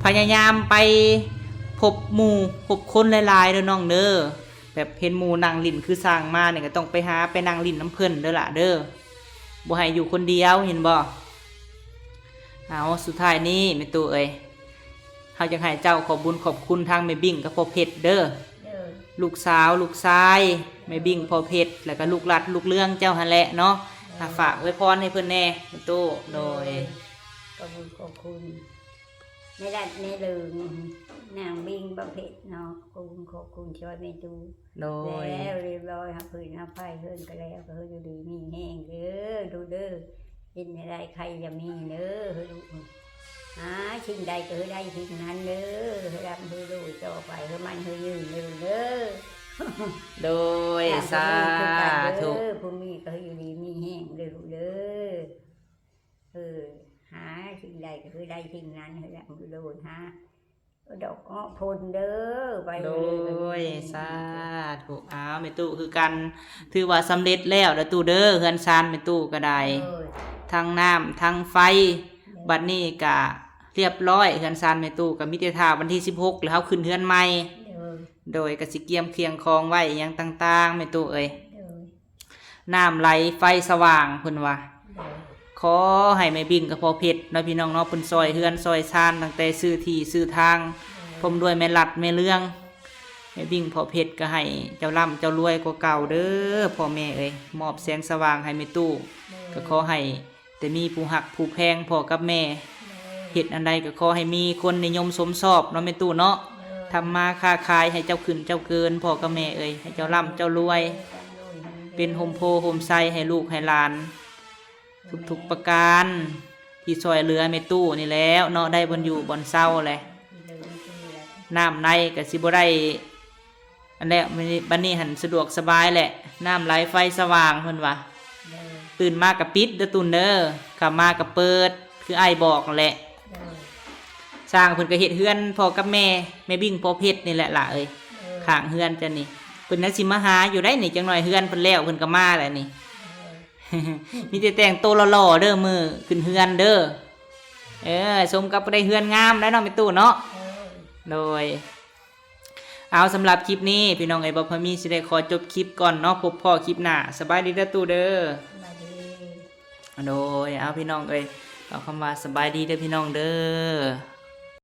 ພະຍາຍາມໄປພົບໝູ່ພົບຄົນຫຼາຍໆເດີນ້ອງເດີ ແບບເຫັນໝູ່ນັ່ງຫຼິ້ນຄືຊ່າງມານີ້ ກໍຕ້ອງໄປຫາໄປນັ່ງຫຼິ້ນນຳເພິ່ນເດີຫຼ້າເດີ ບໍ່ໃຫ້ຢູ່ຄົນດຽວ ເຫັນບໍ່? ເອົາ ສຸດທ້າຍນີ້ແມ່ຕູ້ເອີຍ ເຮົາຢາກໃຫ້ເຈົ້າຂອບບຸນຂອບຄຸນທາງແມ່ບິ້ງກັບພໍ່ເພັດເດີ ໂດຍ ລູກສາວ ລູກຊາຍ ແມ່ບິ້ງ ພໍ່ເພັດ ແລ້ວກໍລູກລັດລູກເລື່ອງເຈົ້າຫັ້ນແຫຼະເນາະ ໂດຍ ອ່າ ຝາກອວຍພອນໃຫ້ເພິ່ນແດ່ແມ່ຕູ້ ໂດຍ ໂດຍ ຂອບຄຸນຂອບຄຸນ ແມ່ລັດແມ່ເລີງ ນາງບິ້ງ ພໍ່ເພັດເນາະ ຂອບຄຸນຂອບຄຸນຊ່ອຍແມ່ຕູ້ ໂດຍ ແລ້ວຮຽບຮ້ອຍ ຮັບຜືນຮັບໄພ ເຮືອນກໍແລ້ວ ກໍໃຫ້ຢູ່ດີມີແຮງເດີ ລູກເດີ ເປັນແນວໃດໄຄຢ່າມີເດີ ໃຫ້ລູກຫາສິ່ງໃດກໍໃຫ້ໄດ້ສິ່ງນັ້ນເດີ ໃຫ້ລ່ຳໃຫ້ລວຍຕໍ່ໄປ ໃຫ້ໝັ້ນໃຫ້ຍືນເດີ ລູກເດີ. ໂດຍ ສາທຸ ຜູ້ມີກໍຢູ່ດີມີແຮງເດີລູກເດີ ເອີ ຫາສິ່ງໃດກໍຄືໄດ້ສິ່ງນັ້ນ ໃຫ້ລ່ຳໂດຍ ຫາດອກເງາະຜົນເດີ ໄປ ໂດຍ ສາທຸ ອ້າວ ແມ່ຕູ້ຄືກັນ ຖືວ່າສຳເລັດແລ້ວເດີຕູ້ເດີ ເຮືອນຊານແມ່ຕູ້ກໍໄດ້ ທັງນ້ຳທັງໄຟ ບັດນີ້ກະລຽບລ້ອຍ ເຮືອນຊານແມ່ຕູ້ກະມີແຕ່ຖ້າວັນທີສິບຫົກ ແລ້ວເຮົາຂຶ້ນເຮືອນໃໝ່ ໂດຍ ກະຊິກຽມຄຽງຂອງໄວ້ຫຍັງຕ່າງໆ ແມ່ຕູ້ເອີຍ ນ້ຳໄຫຼໄຟສະຫວ່າງ ເພິ່ນວ່າ ຂໍໃຫ້ແມ່ບິງກັບພໍ່ເພັດເນາະ ພີ່ນ້ອງເນາະ ເພິ່ນຊ່ອຍເຮືອນຊ່ອຍຊານ ຕັ້ງແຕ່ຊື້ທີ່ຊື້ທາງ ພ້ອມດ້ວຍແມ່ລັດແມ່ເລື່ອງ ແມ່ບິງພໍ່ເພັດກໍໃຫ້ເຈົ້າລ່ຳເຈົ້າລວຍກວ່າເກົ່າເດີພໍ່ແມ່ເອີຍ ມອບແສງສະຫວ່າງໃຫ້ແມ່ຕູ້ ກໍຂໍໃຫ້ ແຕ່ມີຜູ້ຮັກຜູ້ແພງພໍ່ກັບແມ່ ເຮັດອັນໃດກໍຂໍໃຫ້ມີຄົນນິຍົມຊົມຊອບເນາະແມ່ຕູ້ເນາະ ທຳມາຄ້າຂາຍໃຫ້ເຈົ້າຂຶ້ນເຈົ້າເກີນພໍ່ກັບແມ່ເອີຍ ໃຫ້ເຈົ້າລ່ຳເຈົ້າລວຍ ເປັນຮົ່ມໂພຮົ່ມໄຊໃຫ້ລູກໃຫ້ຫຼານ ທຸກໆປະການ ທີ່ຊ່ອຍເຫຼືອແມ່ຕູ້ນີ້ແລ້ວເນາະ ໄດ້ບ່ອນຢູ່ບ່ອນເຊົາແຫຼະ ນ້ຳໃນກໍຊິບໍ່ໄດ້ ອັນແຫຼະ ບັດນີ້ຫັ້ນສະດວກສະບາຍແຫຼະ ນ້ຳໄຫຼໄຟສະຫວ່າງເພິ່ນວ່າ ຕື່ນມາກະປິດເດີຕຸ່ນເດີ ຄ່ຳມາກະເປີດ ຄືອ້າຍບອກຫັ້ນແຫຼະ ຊ່າງເພິ່ນກະເຮັດເຮືອນພໍ່ກັບແມ່ ແມ່ບິງພໍ່ເພັດນີ້ແຫຼະຫຼ້າເອີຍ ຂ້າງເຮືອນເຈົ້ານີ້ ເພິ່ນຍັງຊິມາຫາຢູ່ໄດ໋ນີ້ ຈັກໜ້ອຍເຮືອນເພິ່ນແລ້ວເພິ່ນກະມາແຫຼະນີ້ ມີແຕ່ແຕ່ງໂຕຫຼໍ່ໆເດີ ມື້ຂຶ້ນເຮືອນເດີ ເອີ ສົມກັບໄດ້ເຮືອນງາມໄດ໋ເນາະແມ່ຕູ້ເນາະ ໂດຍ ເອົາ ສຳລັບຄລິບນີ້ພີ່ນ້ອງເອີຍ ບ່າວພາມີຊິໄດ້ຂໍຈົບຄລິບກ່ອນເນາະ ພົບພໍ້ຄລິບໜ້າ ສະບາຍດີເດີຕູ້ເດີ ສະບາຍດີ ໂດຍ ເອົາ ພີ່ນ້ອງເອີຍ ເອົາຄຳວ່າສະບາຍດີເດີພີ່ນ້ອງເດີ.